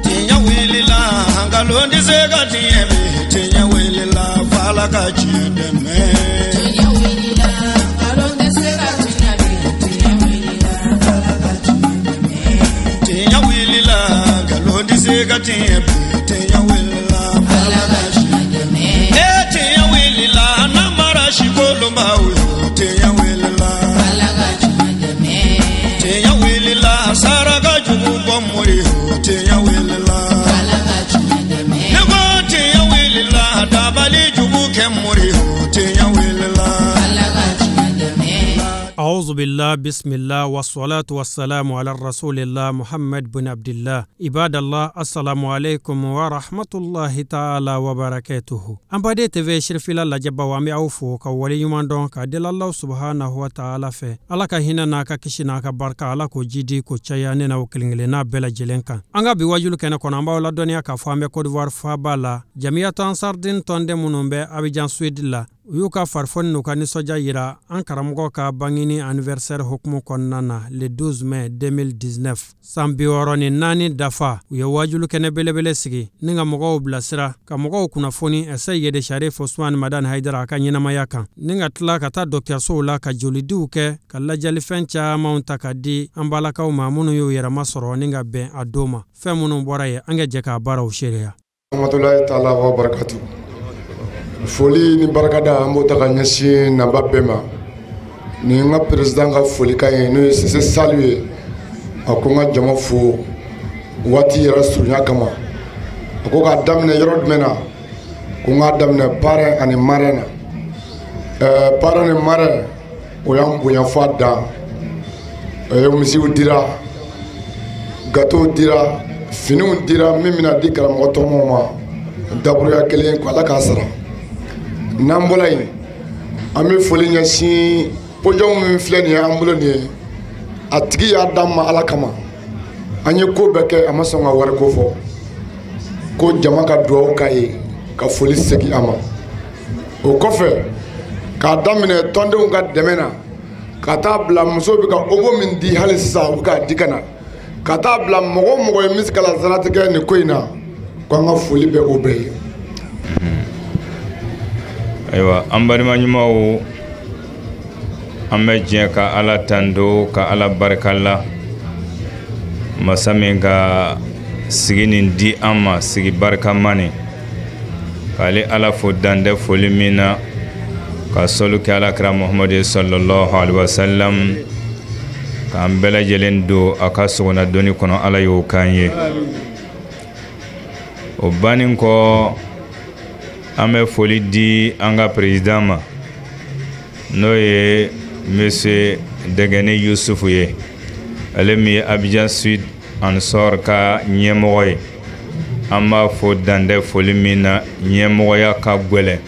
Tiɲɛ wulila, nkalon tɛ se ka tiɲɛ bi. Tiɲɛ wulila, f'Ala ka tiɲɛ dɛmɛ. Tiɲɛ wulila, nkalon tɛ se ka tiɲɛ bi. Tiɲɛ wulila, f'Ala ka tiɲɛ dɛmɛ. Tiɲɛ wulila, nkalon tɛ se ka tiɲɛ bi. Tiɲɛ wulila, f'Ala ka tiɲɛ dɛmɛ. Ee tiɲɛ wulila, namara si kolonbaw yo. Tiɲɛ wulila, f'Ala ka tiɲɛ dɛmɛ. Tiɲɛ wulila, saraka jugu bɔ mori yo. Tiɲɛ wulila, f'Ala ka tiɲɛ dɛmɛ. Ne ko tiɲɛ wulila, dabali jugu kɛ mori yo. Tiɲɛ wulila, f'Ala ka tiɲɛ dɛmɛ. أعوذ بالله بسم الله والصلاة والسلام على رسول الله محمد بن عبد الله عباد الله السلام عليكم ورحمة الله تعالى وبركاته. An baden TV Sirifila lajɛbaw, an bɛ aw fo ka waleɲuman dɔn ka deli Allah subhanahu wa ta'ala fɛ, Ala ka hinɛ n'a ka kisi n'a ka barika, Ala k'o jidi k'o caya ne n'aw kelen kelenna bɛɛ lajɛlen kan. An ka bi wajulu kɛnɛ kɔnɔ, an b'aw ladɔnniya k'a fɔ an bɛ Côte d'Ivoire faaba la. Jamiyatu Ansardin tɔnden minnu bɛ Abidjan Sud la, u y'u ka farifoni n'u ka nisɔndiya yira an karamɔgɔ ka bangeni anniversaire hukumu kɔnɔna na, le 12 mai 2019, san 64 dafa. U ye wajulu kɛnɛ belebele sigi ni ka mɔgɔw bilasira, ka mɔgɔw kunnafoni Ɛsɛyede Sharif Osman Madani Haidara a ka ɲɛnamaya kan, ni ka tila ka taa dɔgɔtɔrɔsow la ka jolidiw kɛ, ka lajɛlifɛn camanw ta ka di an balakaw ma minnu y'u yɛrɛma sɔrɔ ni ka bɛn a don ma. Fɛn minnu bɔra yen, an ka jɛ k'a baaraw seereya. Rahmatullahi ta'ala wa barakatuh. Foli ni barikada, an b'o ta ka ɲɛsin naba bɛɛ ma. Nin n ka président ka folikan ye, n'o ye Sise Saliu ye. A ko n ka jama fo waati yɛrɛ surunya kama. A ko k'a daminɛ yɔrɔ jumɛn na? Ko n k'a daminɛ parrain ani marraine na. Parrain ni marraine, o y'an bonya fo a dan. Misiw dira, gâteau dira, finiw dira, min bɛna di karamɔgɔ tɔmɔw ma daburuya kelen, ko Ala k'a sara. N'an bɔra yen, an bɛ foli ɲɛsin podium min filɛ nin ye an bolo nin ye. A tigi y'a d'an ma Ala kama. An ye ko bɛɛ kɛ, a ma sɔn ka wari ko fɔ, ko jama ka duwawu k'a ye, ka foli segin a ma. O kɔfɛ, k'a daminɛ tɔndenw ka dɛmɛ na, ka taa bila musow bɛ ka obo min di hali sisan, u bɛ k'a di ka na, ka taa bila mɔgɔ o mɔgɔ ye misikala zanatigɛ nin ko in na, ko an ka foli bɛ o bɛɛ ye. Ayiwa, an balima ɲumanw, an bɛ diɲɛ ka Ala tando, ka Ala barika la, masa min ka sigi nin di an ma, sigi barikama nin, k'ale Ala fo dantɛ foli min na, ka sɔli kɛ Ala kira Muhamadu sallallahu alaihi wasallam, k'an bɛɛ lajɛlen don a ka sɔgɔnadonni kɔnɔ. Ala y'o k'an ye. O banni kɔ, an bɛ foli di an ka président ma, n'o ye monsieur Dɛgɛni Yusufu ye, ale min ye Abidjan Sud Ansor ka ɲɛmɔgɔ ye. An b'a fo dantɛ foli min na. Ɲɛmɔgɔya ka gwɛlɛn,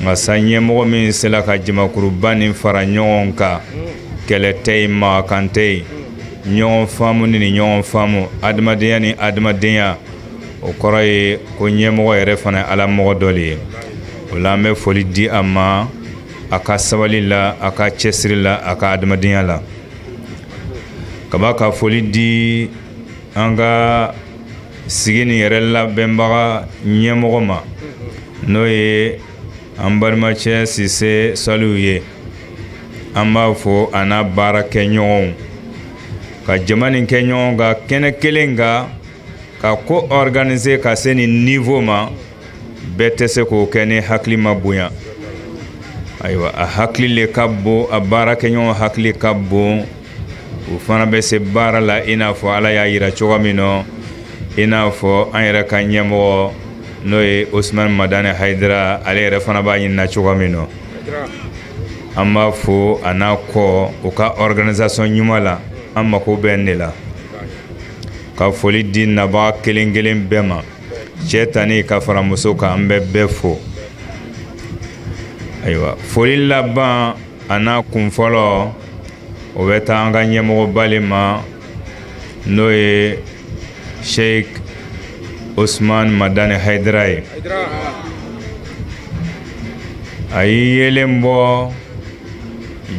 nka sa ɲɛmɔgɔ min sera ka jamakuruba nin fara ɲɔgɔn kan, kɛlɛ tɛ yen, makan tɛ yen, ɲɔgɔn faamu ni ɲɔgɔn faamu, adamadenya ni adamadenya, o kɔrɔ ye ko ɲɛmɔgɔ yɛrɛ fana ye Ala mɔgɔ dɔ de ye. O la, an bɛ foli di a ma, a ka sabali la, a ka cɛsiri la, a ka adamadenya la. Kaba ka foli di an ka sigi nin yɛrɛ labɛnbaga ɲɛmɔgɔ ma, n'o ye an balimacɛ Sise Saliu ye. An b'a fo a n'a baarakɛɲɔgɔnw, ka jama nin kɛ ɲɔgɔn kan kɛnɛ kelen kan, ka ko organiser ka se nin niveau ma. Bɛɛ tɛ se k'o kɛ ni hakili ma bonya. Ayiwa, a hakili le ka bon, a baarakɛɲɔgɔn hakili ka bon, u fana bɛ se baara la, i n'a fɔ Ala y'a yira cogo min na, i n'a fɔ an yɛrɛ ka ɲɛmɔgɔ, n'o ye Osman Madani Hayidara, ale yɛrɛ fana b'a ɲinina cogo min na. An b'a fo a n'a kɔ u ka organisation ɲuman la. An mako bɛ nin de la. Ka foli di nabaga kelen kelen bɛɛ ma, cɛ tani ka fara muso kan, an bɛ bɛɛ fo. Ayiwa, foli laban a n'a kun fɔlɔ, o bɛ taa an ka ɲɛmɔgɔba le ma, n'o ye Sheikh Osman Madani Hayidara ye. A ye yeelen bɔ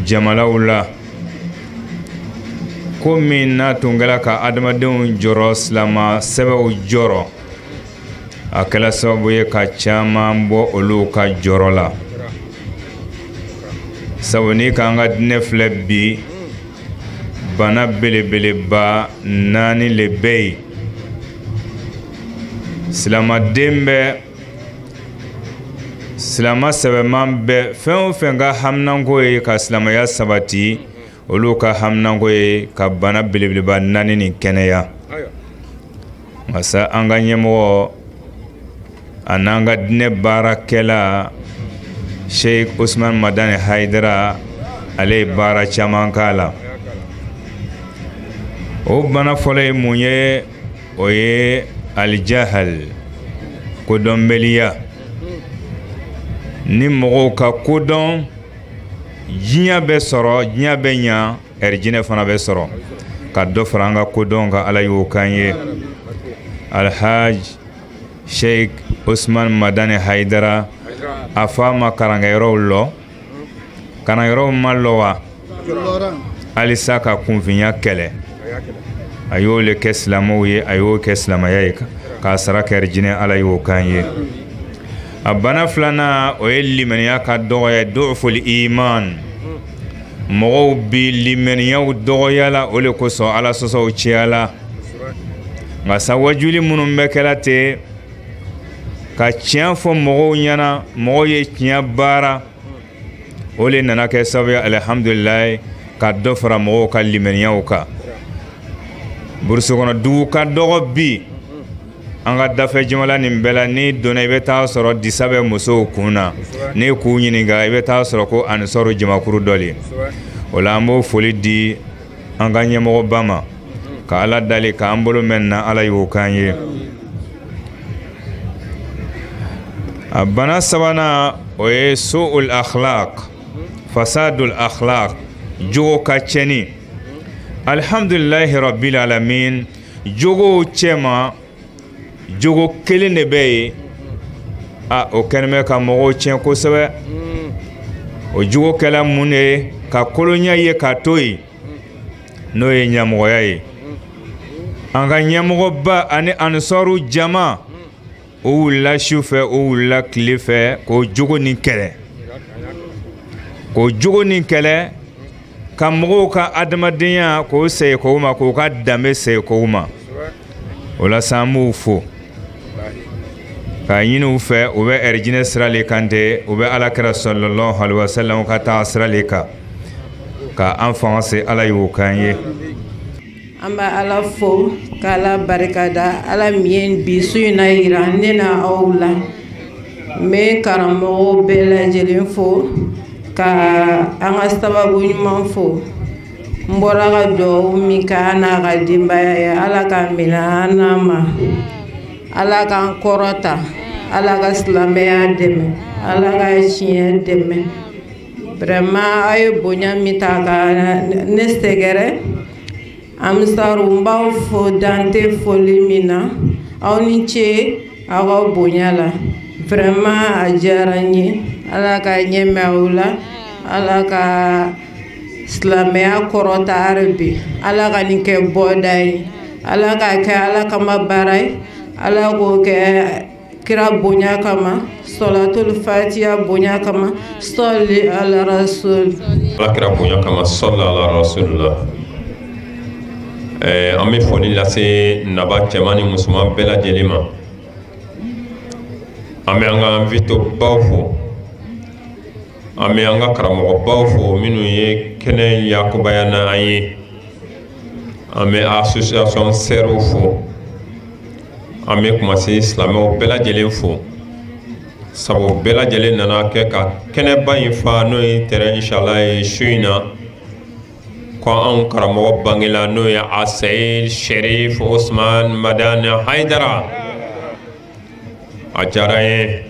jamanaw la. Ko min n'a tun kɛla ka adamadenw jɔrɔ, silama sɛbɛw jɔrɔ, a kɛla sababu ye ka caman bɔ olu ka jɔrɔ la. Sabu n'i k'an ka diinɛ filɛ bi, bana belebeleba 4 le bɛ yen. Silamaden bɛ, silama sɛbɛman bɛ, fɛn o fɛn ka haminanko ye ka silamɛya sabati, olu ka haminanko ye ka bana belebeleba 4 nin kɛnɛya. Nka an ka ɲɛmɔgɔ a n'an ka diinɛ baarakɛla Sheikh Usman Madani Hayidara, ale ye baara caman k'a la. O bana fɔlɔ ye mun ye? O ye alijahal, kodɔnbaliya. Ni mɔgɔw ka kodɔn, diɲɛ bɛ sɔrɔ, diɲɛ bɛ ɲa, ɛrijinɛ fana bɛ sɔrɔ. Ka dɔ fara an ka kodɔn kan, Ala y'o k'an ye. Alhaj Sheikh Usman Madani Hayidara, a fa ma karankɛyɔrɔw lɔ, karankɛyɔrɔw ma lɔ wa? Halisa ka kunfinya kɛlɛ, a y'o le kɛ silamɛw ye, a y'o kɛ silamɛya ye, k'a sara kɛ ɛrijinɛ, Ala y'o k'an ye. A bana filanan, o ye limaniya ka dɔgɔya, du'ful iman. Mɔgɔw bi limaniyaw dɔgɔya la, o le kosɔn Ala sɔsɔw cayala. Nka sa wajuli minnu bɛ kɛla ten ka tiɲɛ fɔ mɔgɔw ɲɛna, mɔgɔw ye tiɲɛ baara, o le nana kɛ sababu ye alihamudulilayi ka dɔ fara mɔgɔw ka limaniyaw kan. Burusi kɔnɔ dugu ka dɔgɔ bi, an ka dafɛ jamana nin bɛɛ la, n'i donna i bɛ taa sɔrɔ disa bɛ musow kun na, n'i k'u ɲininka i bɛ taa sɔrɔ ko anisɔrɔ jamakuru dɔ le. O la an b'o foli di an ka ɲɛmɔgɔba ma, ka Ala dali k'an bolo mɛn na, Ala y'o k'an ye. A bana sabanan, o ye su'ul akhlaq, fasadul akhlaq, jogo ka tiɲɛni. Alihamudulilahi rabbil alamin, jogow cɛma jogo kelen de bɛ yen, a o kɛlen bɛ ka mɔgɔw tiɲɛ kosɛbɛ. O jogo kɛla mun de ye? Ka kolonya ye k'a to yen, n'o ye ɲɛmɔgɔya ye. An ka ɲɛmɔgɔba ani anisɔru jama, o wulila su fɛ, o wulila tile fɛ k'o jogo nin kɛlɛ, k'o jogo nin kɛlɛ, ka mɔgɔw ka adamadenya k'o segin k'o ma, k'o ka danbe segin k'o ma. O la sa an b'u fo k'a ɲini u fɛ, u bɛ ɛrijinɛ sira le kan ten, u bɛ Ala kira sallallahu alaihi wa sallam ka taa sira le kan, ka an fanga se, Ala y'o k'an ye. An bɛ Ala fo k'Ala barikada, Ala min ye bi su in na yira ne na aw la. N bɛ karamɔgɔw bɛɛ lajɛlen fo, ka an ka sababu ɲuman fo. N bɔra ka dugawu min kɛ an n'a ka denbaya ye, Ala k'a minɛ an n'a ma, Ala k'an kɔrɔta, Ala ka silamɛya dɛmɛ, Ala ka tiɲɛ dɛmɛ. Vraiment aw ye bonya min ta ka ne sɛgɛrɛ, Ansaru n b'aw fo dan tɛ foli min na, aw ni ce aw ka bonya la. Vraiment a diyara n ye, Ala ka ɲɛ mɛn aw la, Ala ka silamɛya kɔrɔta hali bi, Ala ka nin kɛ bɔda ye, Ala k'a kɛ Ala kama baara ye, Ala k'o kɛ kira bonya kama, sɔlatul fatiya bonya kama, sɔli ala rasul. Ala kira bonya kama, sɔli ala rasulillah. An bɛ foli lase naba cɛman ni musoman bɛɛ lajɛlen ma. An bɛ an ka invité baw fo, an bɛ an ka karamɔgɔbaw fo minnu ye kɛnɛ yakubaya n'an ye. An bɛ association sɛriw fo, an bɛ kumasi silamɛw bɛɛ lajɛlen fo, sabu bɛɛ lajɛlen nana kɛ ka kɛnɛba in fa, n'o ye terrain inshallah ye su in na, ko anw karamɔgɔ bangela, n'o ye Asayid Sherif Usman Madani Hayidara. A diyara an ye,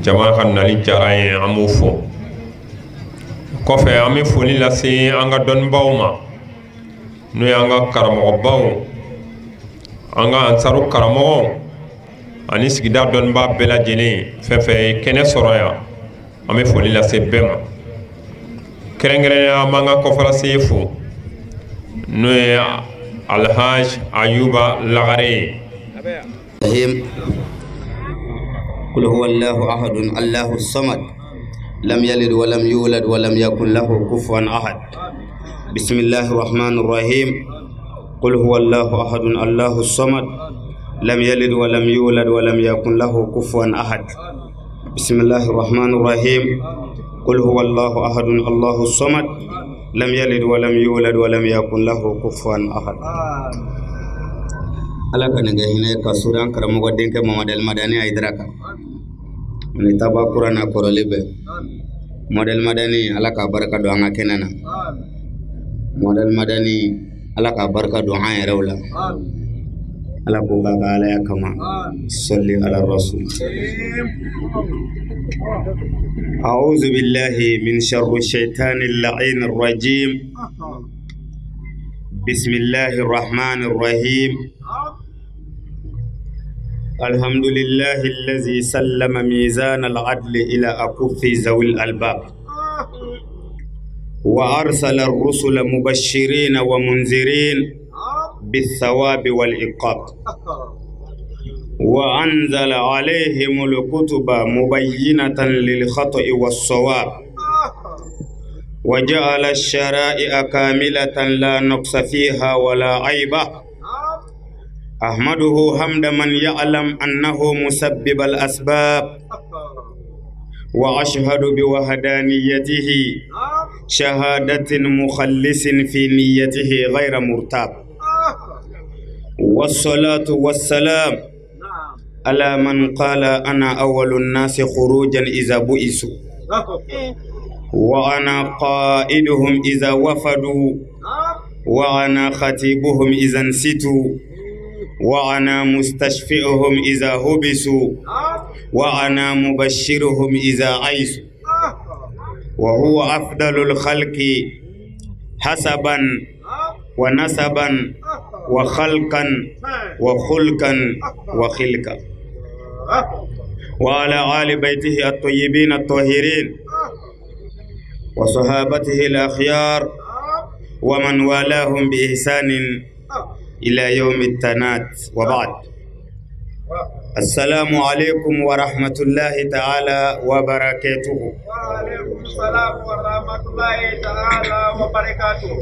jama ka nali diyara an ye, an b'u fo. Kɔfɛ an bɛ foli lase an ka dɔnnibaw ma, n'o ye an ka karamɔgɔbaw, an ka ansaru karamɔgɔw ani sigida dɔnnibaa bɛɛ lajɛlen, fɛn fɛn ye kɛnɛ sɔrɔ yan, an bɛ foli lase bɛɛ ma. Kɛrɛnkɛrɛnnenya an b'an ka kɔfarasen fo, N'o ye Alhaj Ayuba Lagare ye. قل هو الله أحد الله الصمد لم يلد ولم يولد ولم يكن له كفوا أحد. بسم الله الرحمن الرحيم. قل هو الله أحد الله الصمد لم يلد ولم يولد ولم يكن له كفوا أحد. بسم الله الرحمن الرحيم. قل هو الله أحد الله الصمد لم يلد ولم يولد ولم يكن له كفوا أحد. Ala ka nin kɛ hinɛ ka suran an karamɔgɔ denkɛ Mamadu Madani Hayidara kan ni taba kura n'a kɔrɔlen bɛɛ. Mamadu Madani, Ala ka barika don an ka kɛnɛ na. Mamadu Madani, Ala ka barika don an yɛrɛw la. Ala k'o k'a ka alaya kama. Sɔli ala rasul. أعوذ بالله من شر الشيطان اللعين الرجيم. بسم الله الرحمن الرحيم. الحمد لله الذي سلم ميزان العدل إلى أكف ذوي الألباب، وأرسل الرسل مبشرين ومنذرين بالثواب والعقاب، وأنزل عليهم الكتب مبينة للخطأ والصواب، وجعل الشرائع كاملة لا نقص فيها ولا عيب. أحمده حمد من يعلم أنه مسبب الأسباب، وأشهد بوحدانيته شهادة مخلص في نيته غير مرتاب. والصلاة والسلام على من قال أنا أول الناس خروجا إذا بئسوا، وأنا قائدهم إذا وفدوا، وأنا خطيبهم إذا نسيتوا، وأنا مستشفئهم إذا هبسوا، وأنا مبشرهم إذا عيسوا. وهو أفضل الخلق حسبا ونسبا وخلقا وخلقا وخلقا. وعلى آل بيته الطيبين الطاهرين وصحابته الأخيار ومن والاهم بإحسان إلى يوم التناد. وبعد، السلام عليكم ورحمة الله تعالى وبركاته. وعليكم السلام ورحمة الله تعالى وبركاته.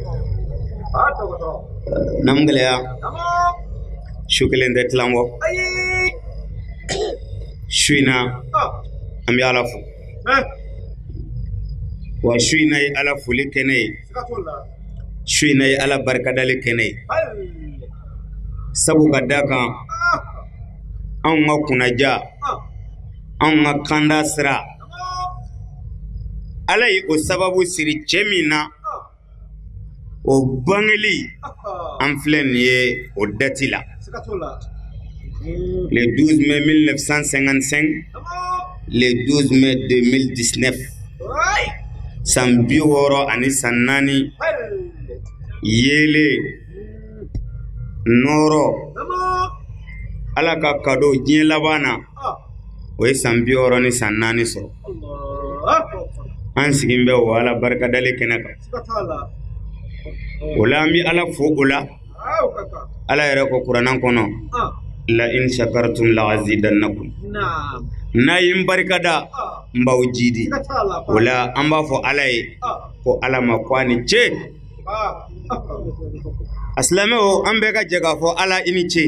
Namgaleya su kelen tɛ tilan bɔ su in na, an bɛ Ala fo. Wa su in na ye Ala foli kɛnɛ ye, su in na ye Ala barikadali kɛnɛ ye. Sabu ka da kan anw ka kunnaja, anw ka kanda sira, Ala ye o sababu siri cɛ min na, o bangeli an filɛ nin ye o dati la, le 12 mai 1955, le 12 mai 2019, san 64, yeelen nɔɔrɔ Ala ka kado diɲɛ laban na, o ye san 64 sɔrɔ. An sigin bɛ o Ala barikadali kɛnɛ kan. O la an bɛ Ala fo o la. Ala yɛrɛ ko kuranna kɔnɔ: la in shakartum la azidannakum, n'a ye n barikada, n b'aw jidi. O la an b'a fɔ Ala ye ko Ala ma ko a ni ce. A silamɛw, an bɛɛ ka jɛ k'a fɔ Ala i ni ce,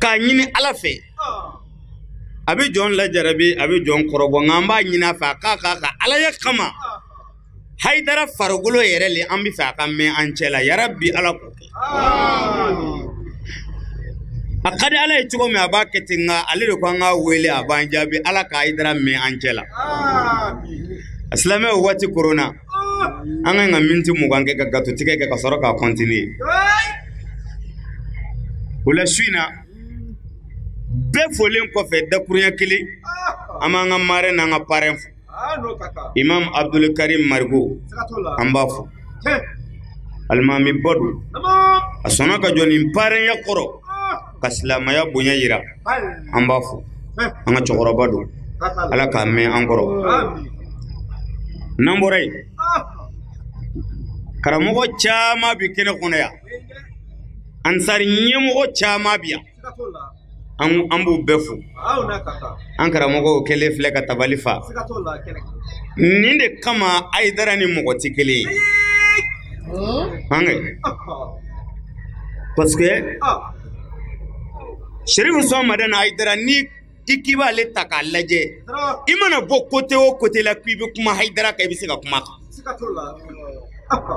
k'a ɲini Ala fɛ. A bɛ jɔn lajarabi, a bɛ jɔn kɔrɔbɔ, nka an b'a ɲini a fɛ a k'a k'a ka Alaya kama. Hayidara farikolo yɛrɛ le, an bɛ fɛ a ka mɛn an cɛ la. Yarabi, Ala k'o kɛ. A ka di Ala ye cogo min, a b'a kɛ ten, nka ale de ko an k'a wele, a b'an jaabi. Ala ka Hayidara mɛn an cɛ la. A silamɛw, waati korona, an kan ka miniti 20 kɛ ka gato tigɛ kɛ ka sɔrɔ k'a continuer. O la su in na, bɛɛ folen kɔfɛ, dakuruɲɛ kelen, an b'an ka marraine n'an ka parrain fo, Imam Abdul Karim Marigo. An b'a fo, alimami ba don. A sɔnna ka jɔ nin parrain kɔrɔ ka silamɛya bonya yira. An b'a fo, an ka cɛkɔrɔba don. Ala k'a mɛn an kɔrɔ. N'an bɔra yen, Karamɔgɔ caman bi kɛnɛ kɔnɔ yan, ansari ɲɛmɔgɔ caman bi yan, an b'u bɛɛ fo. An karamɔgɔw kɛlen filɛ ka tabali fa. Nin de kama Hayidara ni mɔgɔ tɛ kelen ye. Parce que Chérif Ousmane Madani Hayidara, ni i k'i b'ale ta k'a lajɛ, i mana bɔ côté o côté la k'i bɛ kuma Hayidara kan, i bɛ se ka kuma kan.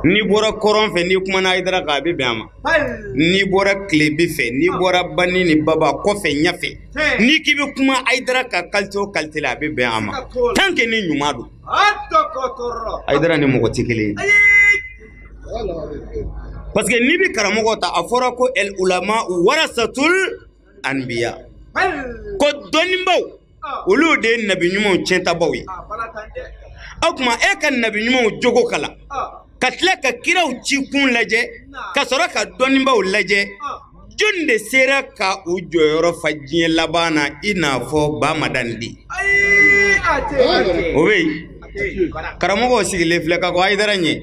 N'i bɔra kɔrɔn fɛ, n'i kumana Hayidara kan, a bɛ bɛn a ma. N'i bɔra tilebi fɛ, n'i bɔra bani ni baba kɔfɛ ɲɛfɛ, n'i k'i bɛ kuma Hayidara kan qualité o qualité la, a bɛ bɛn a ma. Tant que ni ɲuman don. Hayidara ni mɔgɔ tɛ kelen ye. Parce que n'i bɛ karamɔgɔ ta, a fɔra ko el ulama warasatul anbiya, ko dɔnnibaw olu de ye nabi ɲumanw tiɲɛtabaw ye. O tuma e ka nabi ɲumanw jogo kalan, ka tila ka kiraw cikun lajɛ, ka sɔrɔ ka dɔnnibaw lajɛ, jɔn de sera ka u jɔyɔrɔ fa diɲɛ laban na i n'a fɔ Ba Madani den? O bɛ yen. Karamɔgɔw sigilen filɛ ka ko Hayidara ɲɛ.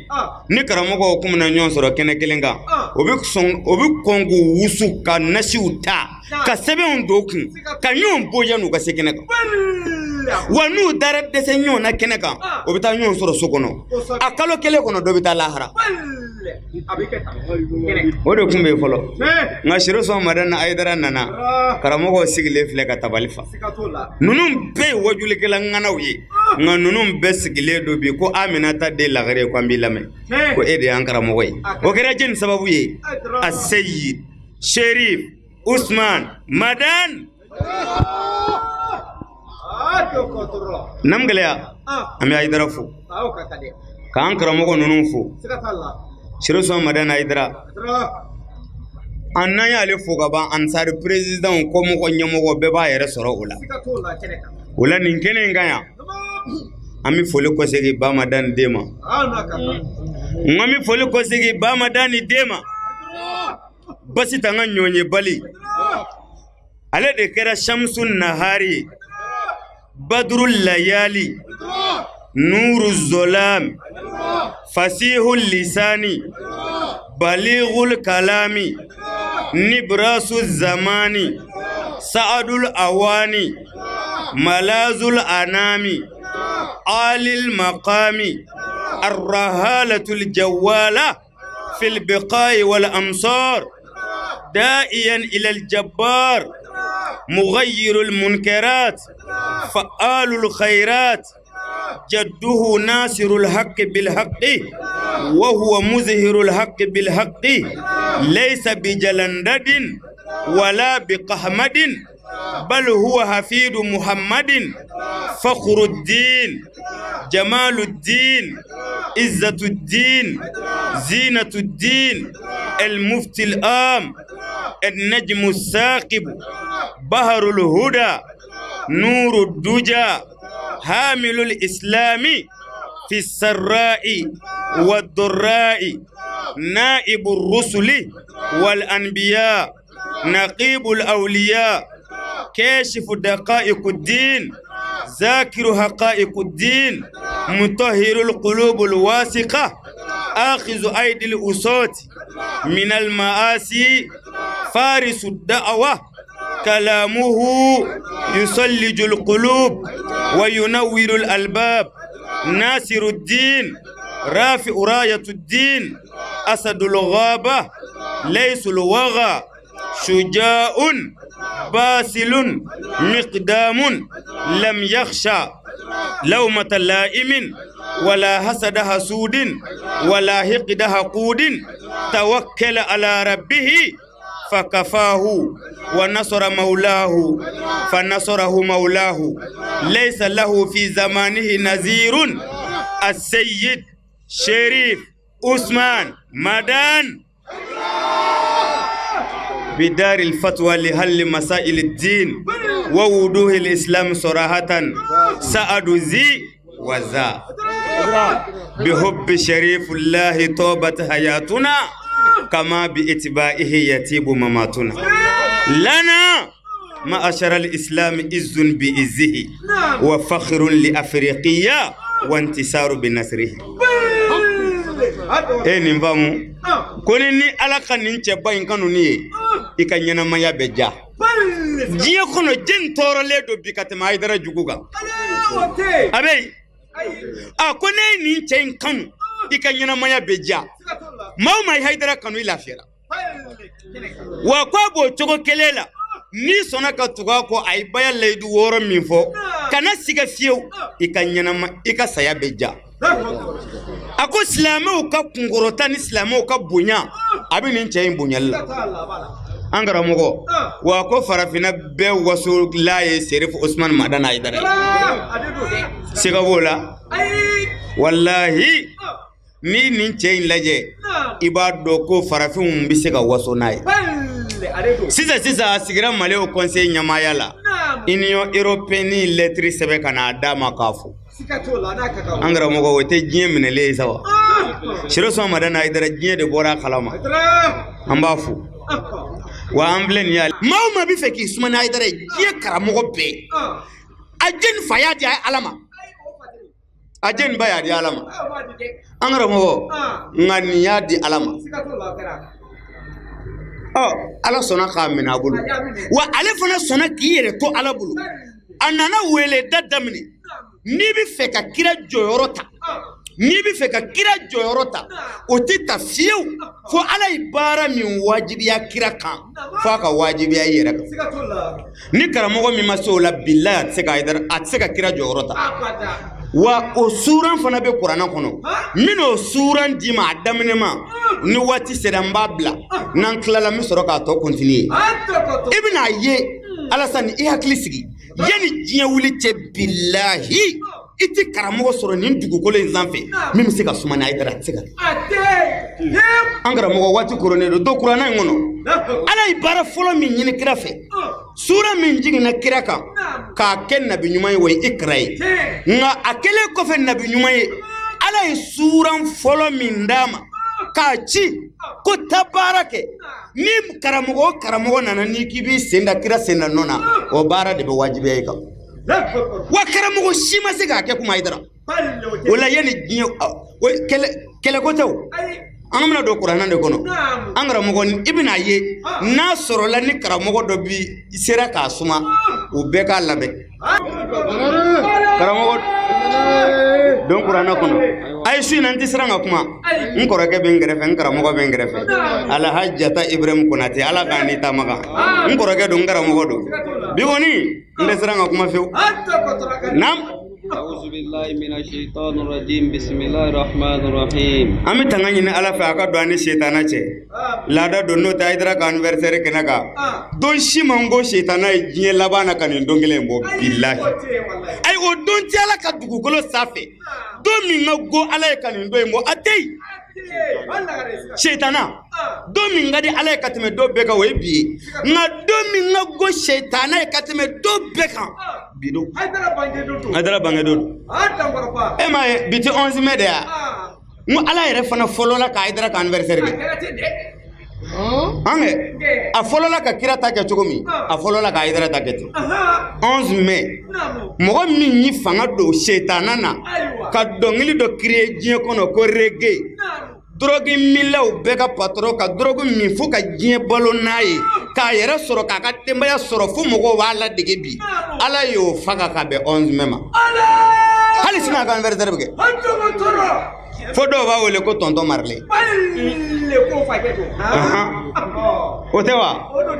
Ni karamɔgɔw kun bɛna ɲɔgɔn sɔrɔ kɛnɛ kelen kan, o bɛ kɔn k'u wusu, ka nasiw ta, ka sɛbɛnw don kun, ka ɲɔgɔn bonya n'u ka se kɛnɛ kan. Wa n'u dara dɛsɛ ɲɔgɔn na kɛnɛ kan, o bɛ taa ɲɔgɔn sɔrɔ so kɔnɔ. A kalo kelen kɔnɔ, dɔ bɛ taa lahara. O de tun bɛ yen fɔlɔ. Nka Chérif Ousmane Madani Hayidara nana, karamɔgɔw sigilen filɛ ka tabali fa. Ninnu bɛɛ ye wajulikɛla ŋanaw ye, nka ninnu bɛɛ sigilen don bi ko Aminata den Lagare ko an b'i lamɛn, ko e de y'an karamɔgɔ ye. O kɛra jɛni sababu ye? Aseyid Chérif Ousmane Madani. Nam gɛlɛya, an bɛ Hayidara fo, k'an karamɔgɔ ninnu fo. Chérif Ousmane Madani Hayidara, an n'an y'ale fo ka ban, ansari président kɔmɔgɔ ɲɛmɔgɔ bɛɛ b'a yɛrɛ sɔrɔ o la. O la nin kɛnɛ in kan yan, an bɛ foli kɔsegin Ba Madani den ma. N ko an bɛ foli kɔsegin Ba Madani den ma. Basi t'an ka ɲɔn ye bali. Ale de kɛra Shamsu Nahari, Badru Layali, Nuru Zolam, Fasihu Lisani, Balighul Kalami, Nibrasu Zamani, Sa'adul Awani, Malazul Anami, Alil Maqami, Arrahalatul Jawala, fil Biqai wal Amsar, داعيا إلى الجبار، مغير المنكرات، فعال الخيرات، جده ناصر الحق بالحق، وهو مظهر الحق بالحق، ليس بجلندد ولا بقحمد، بل هو حفيد محمد، فخر الدين، جمال الدين، عزة الدين، زينة الدين، المفتي العام، النجم الثاقب، بحر الهدى، نور الدجى، حامل الإسلام في السراء والضراء، نائب الرسل والأنبياء، نقيب الأولياء، كاشف دقائق الدين، ذاكر حقائق الدين، مطهر القلوب الواثقة، آخذ أيدي الأسوات من المآسي، فارس الدعوة، كلامه يصلج القلوب وينور الألباب، ناصر الدين، رافع راية الدين، أسد الغابة، ليس الوغى، شجاع باسل، مقدام، لم يخشى لومة لائم، ولا حسد حسود، ولا حقد حقود، توكل على ربه فكفاه، ونصر مولاه فنصره مولاه، ليس له في زمانه نذير. السيد شريف عثمان مدان بدار الفتوى لحل مسائل الدين ووضوح الإسلام صراحة، سعد ذي وذا بحب شريف الله توبة حياتنا، كما بإتباعه يتيب مماتنا. لنا معاشر الإسلام عز بإزه، وفخر لأفريقيا وانتصار بنصره. E nin faamu ko ni Ala ka nin cɛba in kanu ni ye i ka ɲɛnamaya bɛ diya diɲɛ kɔnɔ jɛn tɔɔrɔlen don bi ka tɛmɛ Hayidara jugu kan a bɛ yen a ko ne ye nin cɛ in kanu i ka ɲɛnamaya bɛ diya maa o maa ye Hayidara kanu i lafiyara wa ko a b'o cogo kelen la n'i sɔnna ka tugu a kɔ a ye baya layidu 6 min fɔ kana siga fiyewu i ka ɲɛnama i ka saya bɛ diya a ko silamɛw ka kunkɔrɔta ni silamɛw ka bonya a bɛ nin cɛ in bonyali la an karamɔgɔ wa ko farafinna bɛɛ wasola ye Serifu Usumani Madani Hayidara ye siga b'o la walahi ni nin cɛ in lajɛ i b'a dɔn ko farafinw bɛ se ka waso n'a ye sisan a sigira Mali Haut Conseil ɲɛmaaya la Union européenne lɛtiri sɛbɛn ka n'a d'a ma k'a fo an karamɔgɔ o tɛ diɲɛ minɛlen ye sa wa Serifu Usumani Madani Hayidara diɲɛ de bɔra a kalama an b'a fo wa an filɛ nin ye maa o maa bɛ fɛ k'i suma ni Hayidara ye diɲɛ karamɔgɔ bɛɛ a jɛni fa y'a di Ala ma a jɛni ba y'a di Ala ma an karamɔgɔ nka nin y'a di Ala ma ɔ Ala sɔnna k'a minɛ a bolo wa ale fana sɔnna k'i yɛrɛ to Ala bolo a nana wele da daminɛ n'i bɛ fɛ ka kira jɔyɔrɔ ta n'i bɛ fɛ ka kira jɔyɔrɔ ta o tɛ ta fiyewu fo Ala ye baara min wajibiya kira kan f'a ka wajibiya i yɛrɛ kan ni karamɔgɔ min ma se o la bilayi a tɛ se ka a tɛ se ka kira jɔyɔrɔ ta wa o suran fana bɛ kuranɛ kɔnɔ n bɛna o suran d'i ma a daminɛ ma ni waati sera n b'a bila n'an tilala n bɛ sɔrɔ k'a tɔ continuer i bɛna a ye Alasani i hakili sigi yanni diɲɛ wuli cɛ bilahi i tɛ karamɔgɔ sɔrɔ nin dugukolo in sanfɛ min bɛ se ka suma ni Hayidara a tɛ se ka an karamɔgɔ waati koronnen don don kuranɛ in kɔnɔ Ala ye baara fɔlɔ min ɲini kira fɛ sura min jiginna kira kan k'a kɛ nabi ɲuman ye o ye Ikra ye nka a kɛlen kɔfɛ nabi ɲuman ye Ala ye suran fɔlɔ min d'a ma k'a ci ko taa baara kɛ ni karamɔgɔ o karamɔgɔ nana n'i k'i b'i sen da kira sen da nɔ na o baara de bɛ wajibiya i kan wa karamɔgɔ si ma se k'a kɛ kuma Hayidara o la yanni diɲɛ kɛlɛko tɛ o an bɛna don kuranɛ de kɔnɔ an karamɔgɔ i bɛna ye n'a sɔrɔla ni karamɔgɔ dɔ bi sera k'a suma o bɛɛ k'a labɛn karamɔgɔ don kuranɛ kɔnɔ a ye su in na n tɛ siran ka kuma n kɔrɔkɛ bɛ n kɛrɛfɛ n karamɔgɔ bɛ n kɛrɛfɛ Alhaji Jata Ibrahim Konate Ala k'a ni taama kan n kɔrɔkɛ don n karamɔgɔ don bi kɔni n tɛ siran ka kuma fiyewu naam. An bɛ tanga ɲini Ala fɛ a ka don an ni setana cɛ laada don n'o tɛ Hayidara ka anniversaire kɛnɛ kan don si man ko setana ye diɲɛ laban na ka nin don kelen in bɔ bilahi ayi o don tɛ Ala ka dugukolo sanfɛ don min ka go Ala ye ka nin don in bɔ a tɛ yen setana don min ka di Ala ye ka tɛmɛ don bɛɛ kan o ye bi ye nka don min ka go setana ye ka tɛmɛ don bɛɛ kan bi don Hayidara bange don e m'a ye bi tɛ 11 mai de ya n ko Ala yɛrɛ fana fɔlɔla ka Hayidara ka anniversaire kɛ an kɛ a fɔlɔla ka kira ta kɛ cogo min a fɔlɔla ka Hayidara ta kɛ ten 11 mai mɔgɔ min y'i fanga don setana na ka dɔnkili dɔ créer diɲɛ kɔnɔ ko reggae drogue minlaw bɛɛ ka patron ka drogue min fo ka diɲɛ balo n'a ye k'a yɛrɛ sɔrɔ k'a ka denbaya sɔrɔ fo mɔgɔw b'a ladege bi Ala y'o faga ka bɛn 11 mai ma hali sini a ka anniversaire bɛ kɛ fo dɔw b'a wele ko tonton Marley o tɛ wa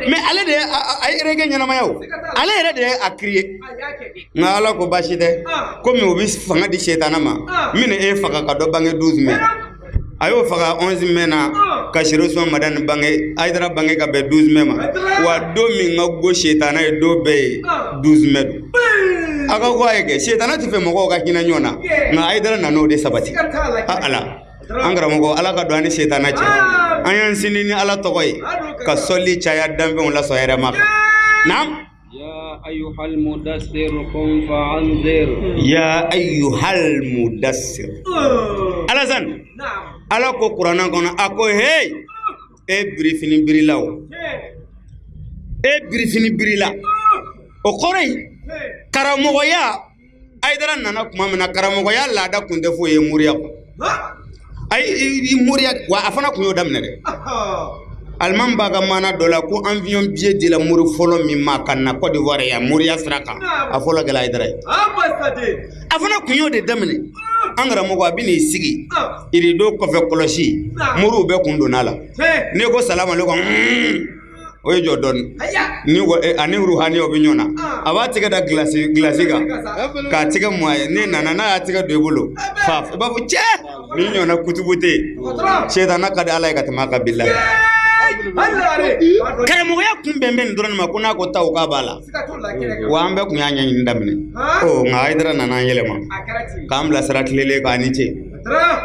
mais ale de ye a ye reggae ɲɛnamaya o ale yɛrɛ de ye a créer nka Ala ko baasi tɛ komi o bɛ fanga di setana ma n bɛna e faga ka dɔ bange 12 mai a y'o faga 11 mai na ka Serifu Usumani Madani bange Hayidara bange ka bɛn 12 mai ma wa don min ka go setana ye don bɛɛ ye 12 mai don a ka ko a ye kɛ setana tɛ fɛ mɔgɔw ka hinɛ ɲɔgɔn na nka Hayidara nan'o de sabati a Ala an karamɔgɔ Ala ka don an ni setana cɛ an y'an sini ni Ala tɔgɔ ye ka sɔli caya danfɛnw lasɔn hɛrɛ ma naam. Ya ayyuhal mudassir qum fa'anzir. Ya ayyuhal mudassir. Alasan. Ala ko kuranɛ kɔnɔ a ko hey e birifini birila o e birifini birila o kɔrɔ ye karamɔgɔya Hayidara nana tuma min na karamɔgɔya laada tun tɛ foyi ye moriya kɔ. Ayi moriya wa a fana kun y'o daminɛ dɛ. Aliman b'a ka maana dɔ la ko avion billet dila mori fɔlɔ min ma ka na Côte d'Ivoire yan moriya sira kan a fɔlɔ kɛla Hayidara ye. A fana kun y'o de daminɛ. An karamɔgɔ a bɛ n'i sigi irido kɔfɛ kɔlɔsi moriw bɛɛ kun donna a la. N'i ko salamu aleykum o ye jɔ dɔɔni ni ani ruhani o bɛ ɲɔgɔn na a b'a tɛgɛ da gilasi kan k'a tɛgɛ mun a ye ne nana n'a y'a tɛgɛ don i bolo fa i b'a fɔ cɛ nin ɲɔgɔnna kutubu tɛ yen sɛtana ka di Ala ye ka tɛmɛ a kan bilahi. Karamɔgɔya kun bɛn bɛ nin dɔrɔn ma ko n'a ko taa o k'a b'a la wa an bɛɛ kun y'a ɲɛɲini daminɛ ɔ nka Hayidara nana an yɛlɛma k'an bilasira tilelen k'an ni ce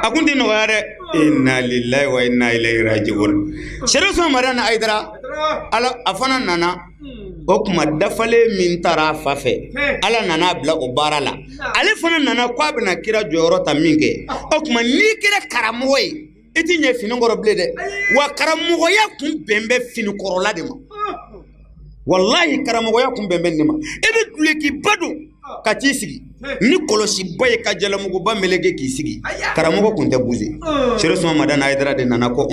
a kun tɛ nɔgɔya dɛ. Inna lillahi wa inna ilayhi raji'un. Serifu Usumani Madani Hayidara ala a fana nana o kuma dafalen min taara a fa fɛ Ala nana a bila o baara la ale fana nana ko a bɛna kira jɔyɔrɔ ta min kɛ o tuma n'i kɛra karamɔgɔ ye i ti ɲɛ fini kɔrɔ bilen dɛ wa karamɔgɔya kun bɛn bɛ fini kɔrɔla de ma walahi karamɔgɔya kun bɛn bɛ nin de ma i bɛ dulokiba don ka t'i sigi ni kɔlɔsiba ye ka jalamuguba meleke k'i sigi karamɔgɔ kun tɛ buze. Serifu Usumani Madani Hayidara de nana ko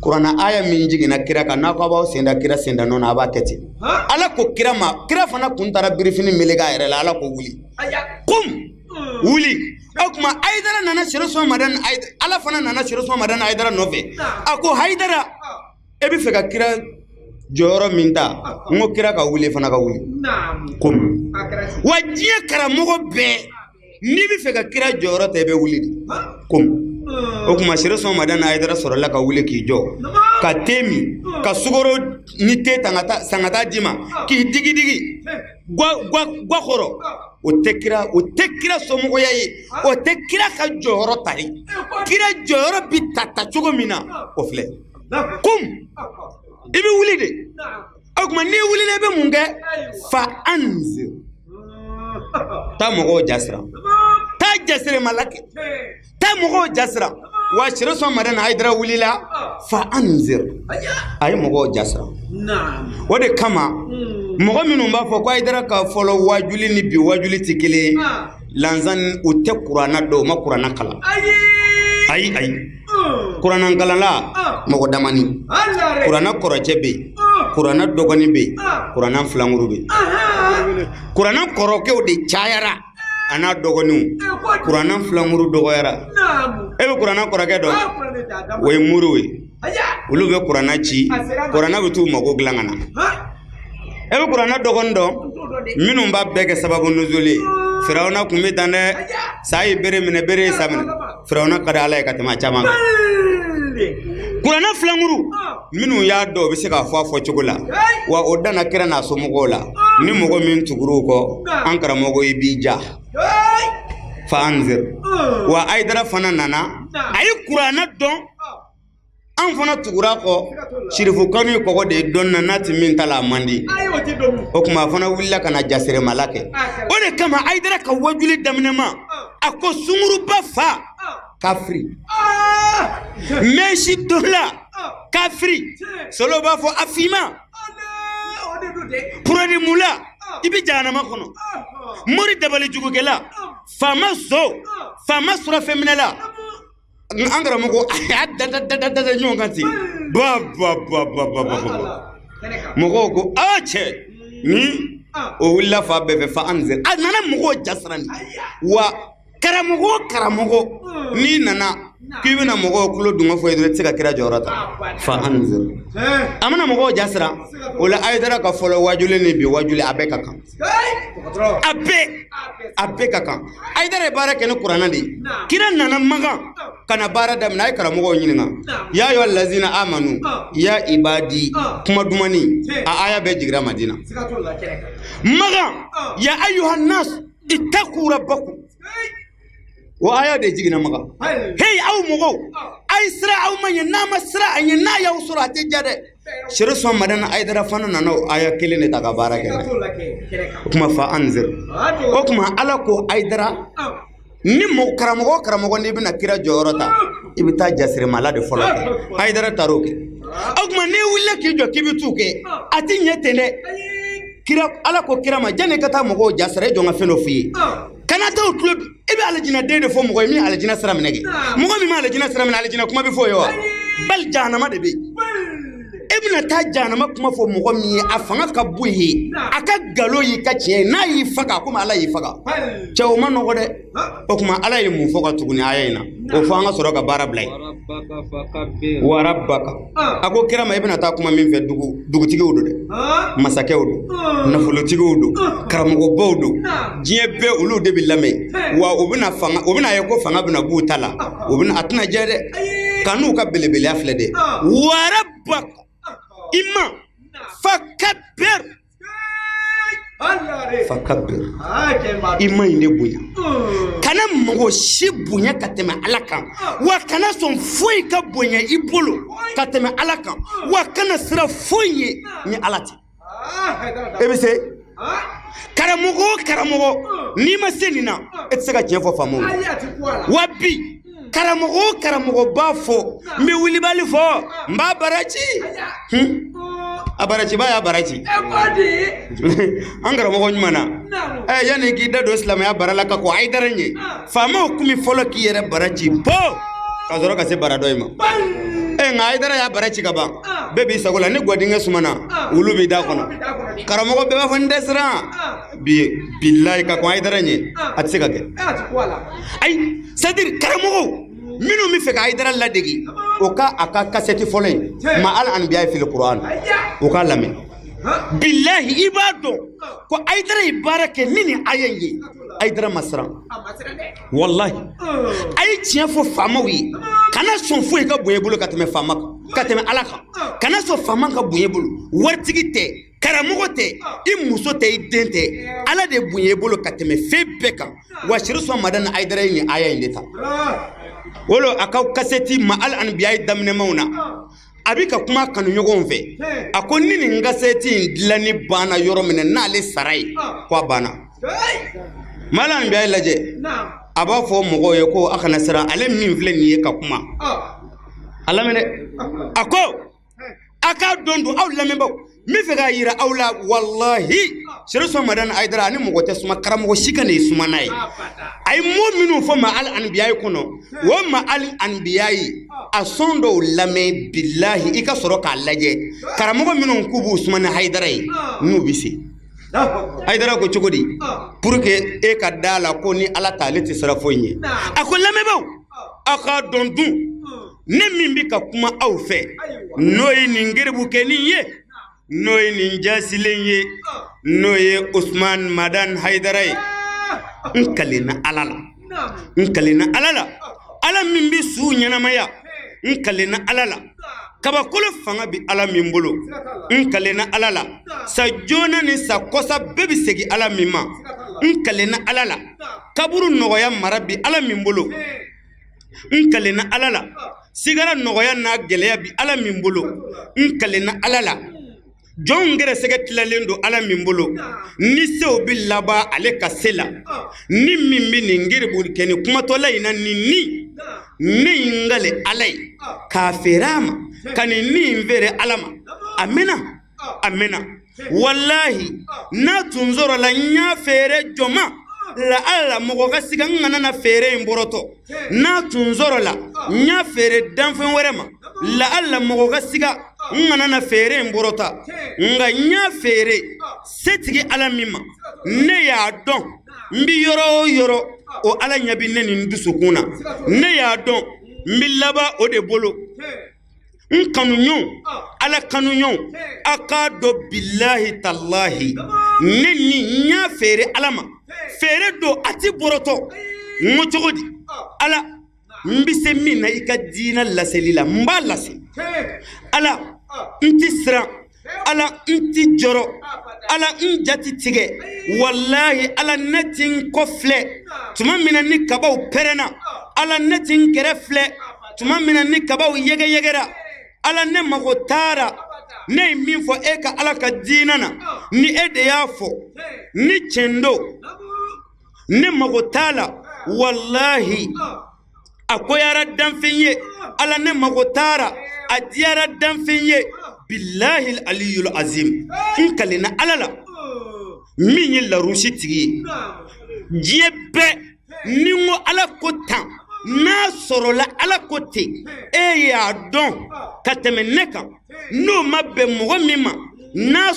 kuranna aya min jiginna kira kan n'a ko a b'aw sen da kira sen da nɔ na a b'a kɛ ten. Ala ko kira ma kira fana kun taara birifini meleke a yɛrɛ la Ala ko wuli kum wuli. O tuma Hayidara nana Serifu Usumani Madani Ala fana nana Serifu Usumani Madani Hayidara nɔfɛ a ko Hayidara e bɛ fɛ ka kira jɔyɔrɔ min ta n ko kira ka wuli fana ka wuli komi wa diɲɛ karamɔgɔ bɛɛ n'i bɛ fɛ ka kira jɔyɔrɔ ta i bɛ wuli de komi o tuma Serifu Usumani Madani Hayidara sɔrɔla ka wuli k'i jɔ ka te min ka sukaro ni te san ka taa d'i ma k'i digi digi gwa kɔrɔ o tɛ kira somɔgɔya ye o tɛ kira ka jɔyɔrɔ ta ye kira jɔyɔrɔ bi ta cogo min na o filɛ komi i bɛ wuli de o tuma n'i wulila i bɛ mun kɛ fa anzir taa mɔgɔw jasira taa jasiremala kɛ taa mɔgɔw jasira wa Serifu Usumani Madani Hayidara wulila fa anzir a ye mɔgɔw jasira. O de kama mɔgɔ minnu b'a fɔ ko Hayidara ka fɔlɔ wajuli ni bi wajuli tɛ kelen ye lanzan u tɛ kuranna dɔn u ma kuranna kalan ayi ayi kuranna kalanla mɔgɔ damani kuranna kɔrɔcɛ bɛ yen kuranna dɔgɔnin bɛ yen kuranna filankuru bɛ yen kuranna kɔrɔkɛw de cayara a n'a dɔgɔninw kuranna filankuru dɔgɔyara e bɛ kuranna kɔrɔkɛ dɔn o ye moriw ye olu bɛ kuranna ci kuranna bɛ t'u mago dilan ka na e bɛ kuranna dɔgɔnin dɔn minnu b'a bɛɛ kɛ sababu nuzuli ye Firawuna kun bɛ tan dɛ sa ye bere minɛ bere ye sa minɛ Firawuna ka di Ala ye ka tɛmɛ a caman kan kuranna filankuru minnu y'a dɔn u bɛ se k'a fɔ a fɔcogo la wa o danna kira n'a somɔgɔw la ni mɔgɔ min tugur'u kɔ an karamɔgɔ i b'i ja fa anzir wa Hayidara fana nana a ye kuranna dɔn an fana tugura kɔ sirifu kanu ye kɔgɔ de ye dɔn na n'a ti min ta la a man di o tuma a fana wulila ka na jasiremala kɛ o de kama Hayidara ka wajuli daminɛ ma a ko sunguruba fa kafiri mɛsi donla kafiri solo b'a fɔ a finma purodimula i bɛ jahanama kɔnɔ mori dabali jugukɛla faama so faama surafɛnminɛla an karamɔgɔ a y'a da ɲɔgɔn kan ten ba ba ba ba ba ba mɔgɔw ko a cɛ ni o wulila fa bɛɛ fɛ fa anzir a nana mɔgɔw jasira nin wa karamɔgɔ karamɔgɔ n'i nana k'i bɛna mɔgɔw tulo dungɔ fɔ ye dɔrɔn i tɛ se ka kira jɔyɔrɔ ta fa anzir a mana mɔgɔw jasira o la Hayidara ka fɔlɔ wajuli ni bi wajuli a bɛɛ ka kan a bɛɛ ka kan Hayidara ye baara kɛ ni kuranna de ye kira nana Makan ka na baara daminɛ a ye karamɔgɔw ɲininka ya ayyuhal lazina amanu ya ibadi kuma dumani a aya bɛɛ jigira Madina Makan ya ayyuhan nas ittaqu rabbakum o aya de jiginna Makan hey aw mɔgɔw a ye sira aw ma ɲɛ n'a ma sira a ɲɛ n'a y'aw sɔrɔ a tɛ diya dɛ Serifu Usumani Madani Hayidara fana nana o aya kelen de ta ka baara kɛ o kuma fa anzir o kuma Ala ko Hayidara ni mɔgɔ karamɔgɔ karamɔgɔ n'i bɛna kira jɔyɔrɔ ta i bɛ taa jasiremala de fɔlɔ kɛ Hayidara taar'o kɛ o tuma n'i wulila k'i jɔ k'i bɛ t'u kɛ a ti ɲɛ ten dɛ kira Ala ko kira ma janni i ka taa mɔgɔw jasira e jɔ n ka fɛn dɔ f'i ye Kana taa o tulo e bɛ alijinɛ den de fɔ mɔgɔ ye min alijinɛ sira minɛ kɛ. Mɔgɔ min ma alijinɛ sira minɛ alijinɛ kuma bɛ fɔ o ye wa? Bali jahanama de bɛ yen. E bɛna taa jahanama kuma fɔ mɔgɔ min ye a fanga ka bon ye a ka nkalon y'i ka tiɲɛ ye n'a y'i faga komi Ala y'i faga. Cɛ o ma nɔgɔ dɛ. O tuma Ala ye mun fɔ ka tugu ni aya in na? O fɔ an ka sɔrɔ ka baara bila yen. Wa rabbaka. A ko kira ma e bɛna taa kuma min fɛ dugutigiw don dɛ, masakɛw don, nafolotigiw don, karamɔgɔbaw don, diɲɛ bɛɛ olu de bɛ lamɛn wa u bɛna fanga u bɛna ye ko fanga bɛna b'u ta la u bɛna a tɛna diya dɛ ka n'u ka belebeleya filɛ dɛ. Wa rabbaka i ma fakabbir fakabbir i ma in de bonya kana mɔgɔ si bonya ka tɛmɛ Ala kan wa kana sɔn foyi ka bonya i bolo ka tɛmɛ Ala kan wa kana siran foyi ɲɛ ni Ala tɛ. E bɛ se karamɔgɔ o karamɔgɔ n'i ma se nin na e tɛ se ka tiɲɛ fɔ faamaw ye wa bi karamɔgɔ o karamɔgɔ b'a fɔ n bɛ wulibali fɔ n b'a baraji a barajiba y'a baraji an karamɔgɔ ɲuman na ɛ yanni k'i da don silamɛya bara la ka kɔn Hayidara ɲɛ faamaw kun bɛ fɔlɔ k'i yɛrɛ baraji po ka sɔrɔ ka se bara dɔ in ma ɛ nka Hayidara y'a bara ci ka ban bɛɛ b'i sago la ni gɔdinkɛ sumana wulu b'i da kɔnɔ karamɔgɔ bɛɛ b'a fɔ n tɛ siran bi bilayi ka kɔn Hayidara ɲɛ a tɛ se ka kɛ ayi c'est à dire karamɔgɔw minnu bɛ fɛ ka Hayidara ladege o ka a ka kasɛti fɔlɔ in ma al anbiya fil Qur'an o k'a lamɛn bilahi i b'a dɔn ko Hayidara ye baara kɛ ni nin aya in ye Hayidara ma siran wallahi a ye tiɲɛ fɔ faamaw ye kana sɔn foyi ka bonya i bolo ka tɛmɛ faama kan ka tɛmɛ Ala kan kana sɔn faama ka bonya i bolo waritigi tɛ karamɔgɔ tɛ i muso tɛ i den tɛ Ala de bonya i bolo ka tɛmɛ fɛn bɛɛ kan wa Sirifu Madani Hayidara ye nin aya in de ta wolo a ka kasɛti ma al anbiya daminɛmaw na a bɛ ka kuma kanuɲɔgɔnw fɛ a ko ni nin kasɛti in dilanni banna yɔrɔ min na n'ale sara ye ko a banna ma al anbiya lajɛ a b'a fɔ mɔgɔw ye ko a kana siran ale min filɛ nin ye ka kuma a lamɛn dɛ a ko a k'a dɔn don aw lamɛnbaaw n bɛ fɛ k'a yira aw la walahi Sirifu Madani Hayidara ani mɔgɔ tɛ suma karamɔgɔ si ka n'i suma n'a ye a ye mot minnu fɔ ma al anbiya kɔnɔ o ma al anbiya ye a sɔn dɔw lamɛn bilahi i ka sɔrɔ k'a lajɛ karamɔgɔ minnu k'u b'u suma ni Hayidara ye n'u bɛ se Hayidara ko cogo di pour que e ka da la ko ni Ala t'ale tɛ siran foyi ɲɛ a ko lamɛnbaaw aw k'a dɔn dun ne min bɛ ka kuma aw fɛ n'o ye nin geribukɛnin ye n'o ye nin jasilen ye n'o ye Usman Madani Hayidara ye n kalenna Ala la n kalenna Ala la Ala min bɛ su ɲɛnamaya n kalenna Ala la kabakolo fanga bɛ Ala min bolo n kalenna Ala la sa joona ni sa kɔsa bɛɛ bɛ segin Ala min ma n kalenna Ala la kaburu nɔgɔya mara bɛ Ala min bolo n kalenna Ala la sigara nɔgɔya n'a gɛlɛya bɛ Ala min bolo n kalenna Ala la jɔnw gɛrɛsɛgɛ tilalen don Ala min bolo ni sew bɛ laban ale ka se la ni min bɛ nin geribu kɛ ni kumatɔla in na nin ni ne ye n kale Ala ye k'a feere a ma ka nin ni in feere Ala ma a mɛnna a mɛnna walahi n'a tun sɔrɔla n y'a feere jɔn ma la ala mɔgɔ ka siga n kana na feere in bɔrɔtɔ n'a tun sɔrɔla n y'a feere danfɛn wɛrɛ ma la ala mɔgɔ ka siga n kana na feere in bɔrɔta nka n y'a feere setigi Ala min ma ne y'a dɔn n bɛ yɔrɔ o yɔrɔ o Ala ɲɛ bɛ ne ni n dusukun na ne y'a dɔn n bɛ laban o de bolo n kanuɲɔgɔn Ala kanuɲɔgɔn a k'a dɔn bilahi talahi ne ni n y'a feere Ala ma feere don a ti bɔrɔtɔ n ko cogo di Ala n bɛ se min na i ka diinɛ laseli la n b'a lase Ala n ti siran Ala n ti jɔrɔ Ala n ja ti tigɛ walahi Ala ne ti n kɔ filɛ tuma min na ni kabaw pɛrɛnna Ala ne ti n kɛrɛ filɛ tuma min na ni kabaw yɛgɛyɛgɛra Ala ne mago taara ne ye min fɔ e ka Ala ka diinɛ na ni e de y'a fɔ ni tiɲɛ don ne mago t'a la walahi a koyara danfɛn ye Ala ne mago taara a diyara danfɛn ye bilahi aliyul azim n kalenna Ala la min ye larusi tigi ye Diɲɛ bɛɛ ni n ko Ala ko tan n'a sɔrɔla Ala ko ten e y'a dɔn ka tɛmɛ ne kan n'o ma bɛn mɔgɔ min ma n'a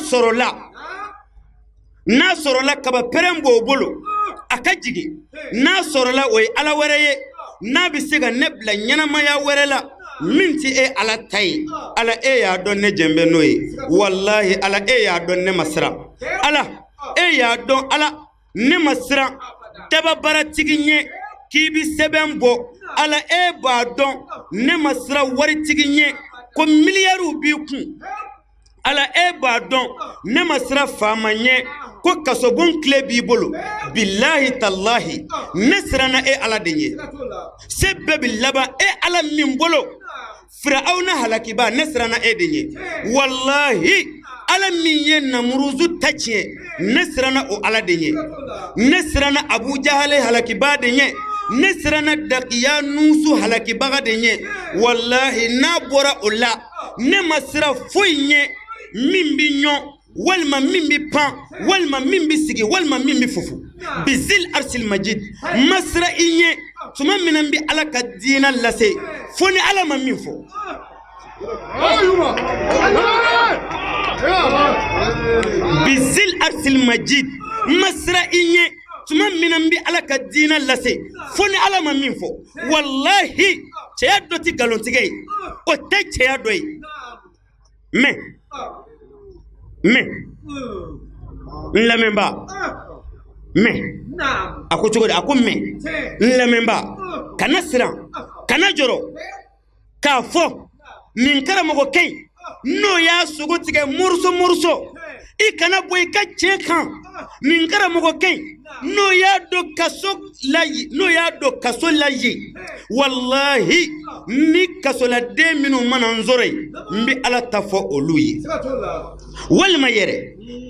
sɔrɔla kaba pɛrɛn b'o bolo a ka jigin n'a sɔrɔla o ye Ala wɛrɛ ye n'a bɛ se ka ne bila ɲɛnamaya wɛrɛ la min tɛ e Ala ta ye Ala e y'a dɔn ne jɛn bɛ n'o ye walahi Ala e y'a dɔn ne ma siran Ala e y'a dɔn Ala ne ma siran dababaratigi ɲɛ k'i bi sɛbɛn bɔ Ala e b'a dɔn ne ma siran waritigi ɲɛ ko miliyariw b'i kun Ala e b'a dɔn ne ma siran faama ɲɛ ko kasobon tile b'i bolo bilahi talahi ne siranna e Ala de ɲɛ se bɛɛ bi laban e Ala min bolo Firawuna halakiba ne siranna e de ɲɛ walahi Ala min ye Namuruzu ta tiɲɛ ne siranna o Ala de ɲɛ ne siranna Abu Jahale halakiba de ɲɛ ne siranna Dakiya Nusu halakibaga de ɲɛ walahi n'a bɔra o la ne ma siran foyi ɲɛ min bi ɲɔ walima min bi pan walima min bi sigi walima min bi fufu bizil arsil majid ma siran i ɲɛ tuma min na n bi Ala ka diinɛ lase fo ni Ala ma min fɔ bizil arsil majid ma siran i ɲɛ tuma min na n bi Ala ka diinɛ lase fo ni Ala ma min fɔ walahi cɛya dɔ tɛ nkalontigɛ ye o tɛ cɛya dɔ ye mais n lamɛnbaa mais a ko cogo di a ko mais n lamɛnbaa kana siran kana jɔrɔ k'a fɔ nin karamɔgɔkɛ in n'o y'a sogo tigɛ morceau morceau i kana bɔ i ka tiɲɛ kan nin karamɔgɔkɛ in n'o y'a don kaso la yen n'o y'a don kaso la yen walahi ni kasoladen minnu mana n sɔrɔ yen n bɛ Ala ta fɔ olu ye walima yɛrɛ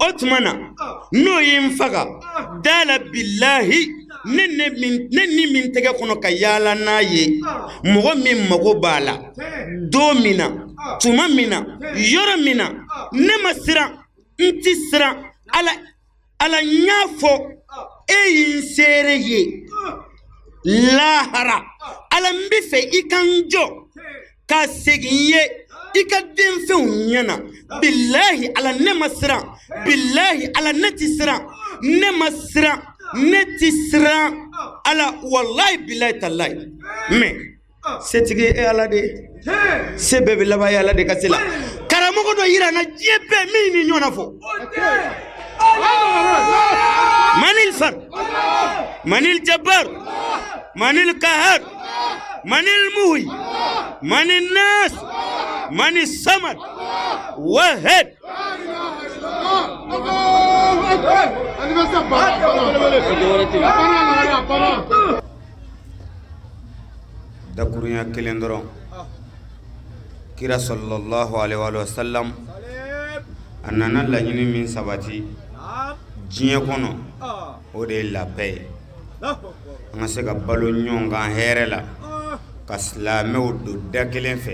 o tuma na n'o ye n faga da la bilahi ne ni min tɛgɛ kɔnɔ ka yaala n'a ye mɔgɔ min mago b'a la don min na tuma min na yɔrɔ min na ne ma siran n ti siran Ala n y'a fɔ e ye n seere ye lahara Ala n bɛ fɛ i ka n jɔ ka segin n ye i ka denfɛnw ɲɛna bilahi Ala ne ma siran bilahi Ala ne ti siran ne ma siran ne ti siran Ala walahi bilahi talahi mais setigi e Ala de ye se bɛɛ bɛ laban e Ala de ka se la karamɔgɔ dɔ yira n na diɲɛ bɛɛ min ni ɲɔgɔn na fɔ manil far manil jabbar manil kahar manil muhi manil nas manil samad wahid Dakurunya kelen dɔrɔn kira sallallahu alaihi wa sallam a nana laɲini min sabati diɲɛ kɔnɔ o de ye labɛn ye an ka se ka balo ɲɔgɔn kan hɛrɛ la ka silamɛw don da kelen fɛ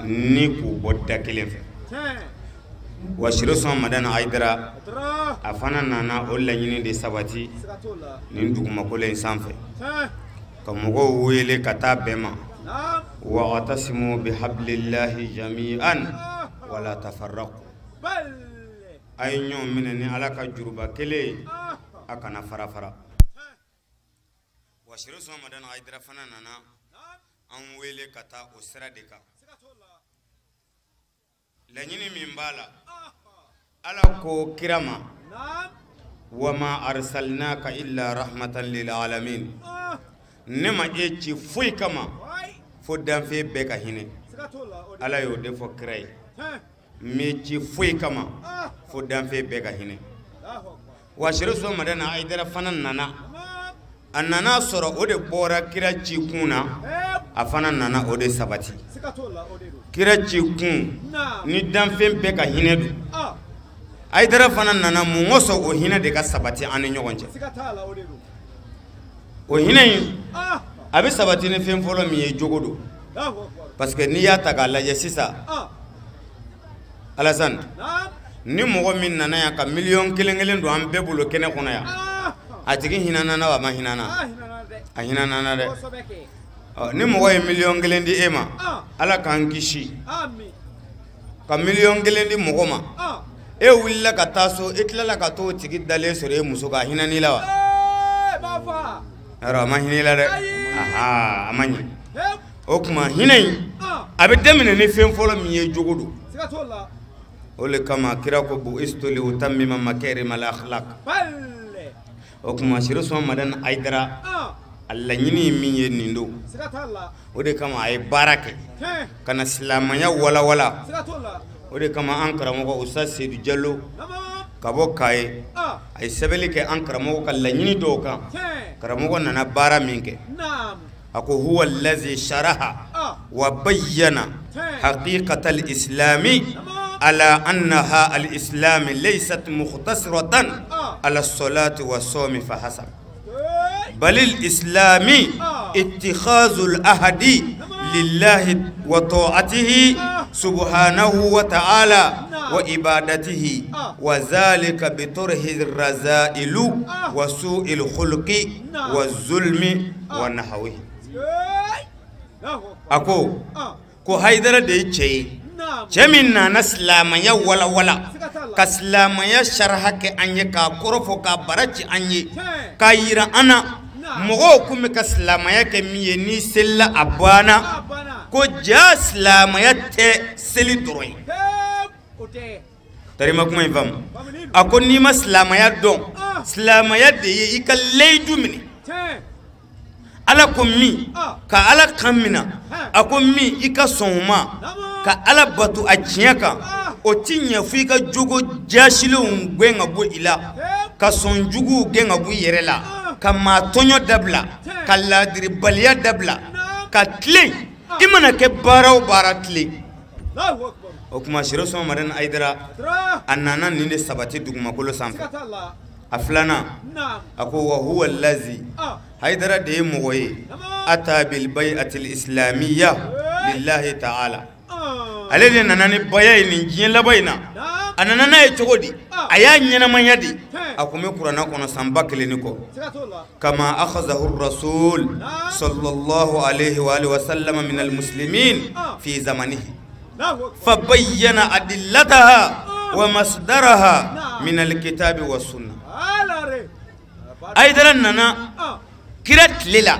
ni k'u bɔ da kelen fɛ wa Sirif Usumani Madani Hayidara a fana nana o laɲini de sabati nin dugumakolo in sanfɛ ka mɔgɔw wele ka taa bɛn ma wa'tasimu bihablillahi jami'an wala tafarraqu a ye ɲɔgɔn minɛ ni Ala ka juruba kelen ye a kana fara fara wa Sirif Usumani Madani Hayidara fana nana an wele ka taa o sira de kan laɲini min b'a la Ala ko kira ma wama arsalnaka illa rahmatan lil alamin ne ma e ci foyi kama fo danfɛn bɛɛ ka hinɛ Ala y'o de fɔ kira ye n m'e ci foyi kama fo danfɛn bɛɛ ka hinɛ wa Sirif Usumani Madani Hayidara fana nana a nana sɔrɔ o de bɔra kira ci kun na a fana nana o de sabati kira ci kun ni danfɛn bɛɛ ka hinɛ don Hayidara fana nana mun kosɔn o hinɛ de ka sabati an ni ɲɔgɔn cɛ o hinɛ in a bɛ sabati ni fɛn fɔlɔ min ye jogo don parce que n'i y'a ta k'a lajɛ sisan Alasani ni mɔgɔ min nana yan ka miliyɔn kelen kelen don an bɛɛ bolo kɛnɛ kɔnɔ yan A tigi hinɛna na wa a ma hinɛ na? A hinɛna na dɛ. Ni mɔgɔ ye 1 million di e ma, Ala k'an kisi ka 1 million di mɔgɔ ma, e wulila ka taa so, e tilala ka t'o tigi dalen sɔrɔ e muso kan, a hinɛ la wa? Yarɔ, a ma hinɛ la dɛ. A ma ɲɛ. O tuma hinɛ in, a bɛ daminɛ ni fɛn fɔlɔ min ye, jogo don. O le kama kira ko bu'istu li utammima makarimal akhlaq. O tuma Chérif Ousmane Madani Haïdara, a laɲini ye min ye, nin don. O de kama a ye baara kɛ ka na silamɛya walawala. O de kama an karamɔgɔ Ustaz Seydou Diallo ka bɔ Kaye, a ye sɛbɛnni kɛ an karamɔgɔ ka laɲini dɔw kan. Karamɔgɔ nana baara min kɛ, a ko huwa allazi sharaha wa bayyana haqiqata al-islami ala annaha al-islam laysat mukhtasiratan ala as-salati wa sawmi fa hasab bal al-islami ittikhazu al-ahdi lillahi wa ta'atihi subhanahu wa ta'ala wa ibadatihi wa zalika bi turhi ar-razailu wa su'il khulqi wa zulmi wa nahwihi. A ko ko Haidara de ye cɛ ye, cɛ min nana silamɛya walawala, ka silamɛya saraha kɛ an ye, k'a kɔrɔfɔ, k'a bara ci an ye, k'a yira an na mɔgɔw kun bɛ ka silamɛya kɛ min ye, n'i selila a banna, ko ja silamɛya tɛ seli dɔrɔn ye. Tari ma kuma in faamu. A ko n'i ma silamɛya dɔn, silamɛya de ye i ka layidu minɛ, Ala ko min, ka Ala kan minɛ, a ko min, i ka sɔn o ma, ka Ala bato a tiɲɛ kan. O ti ɲɛ fo i ka jogo jasilenw gɛn ka bɔ i la, ka sɔn juguw gɛn ka bɔ i yɛrɛ la, ka maa tɔɲɔ dabila, ka laadiribaliya dabila, ka tilen. I mana kɛ baara o baara, tilen. O tuma Chérif Ousmane Madani Haïdara, a nana nin de sabati dugumakolo sanfɛ. A filanan, a ko wa huwa allazi, Haidara de ye mɔgɔ ye, ata bil bay'ati islamiyya lillahi ta'ala. Ale de nana ni baya ye nin diɲɛ laban in na. A nana n'a ye cogo di? A y'a ɲɛnamaya de. A kun bɛ kuranɛ kɔnɔ san 1000 ni kɔ. Kama akhazahu rasul sallallahu alayhi wa alihi wa sallam min almuslimin fi zamanihi fabayyana adillataha wa masdaraha min alkitabi wa sunnah. Haidara nana kira tile la,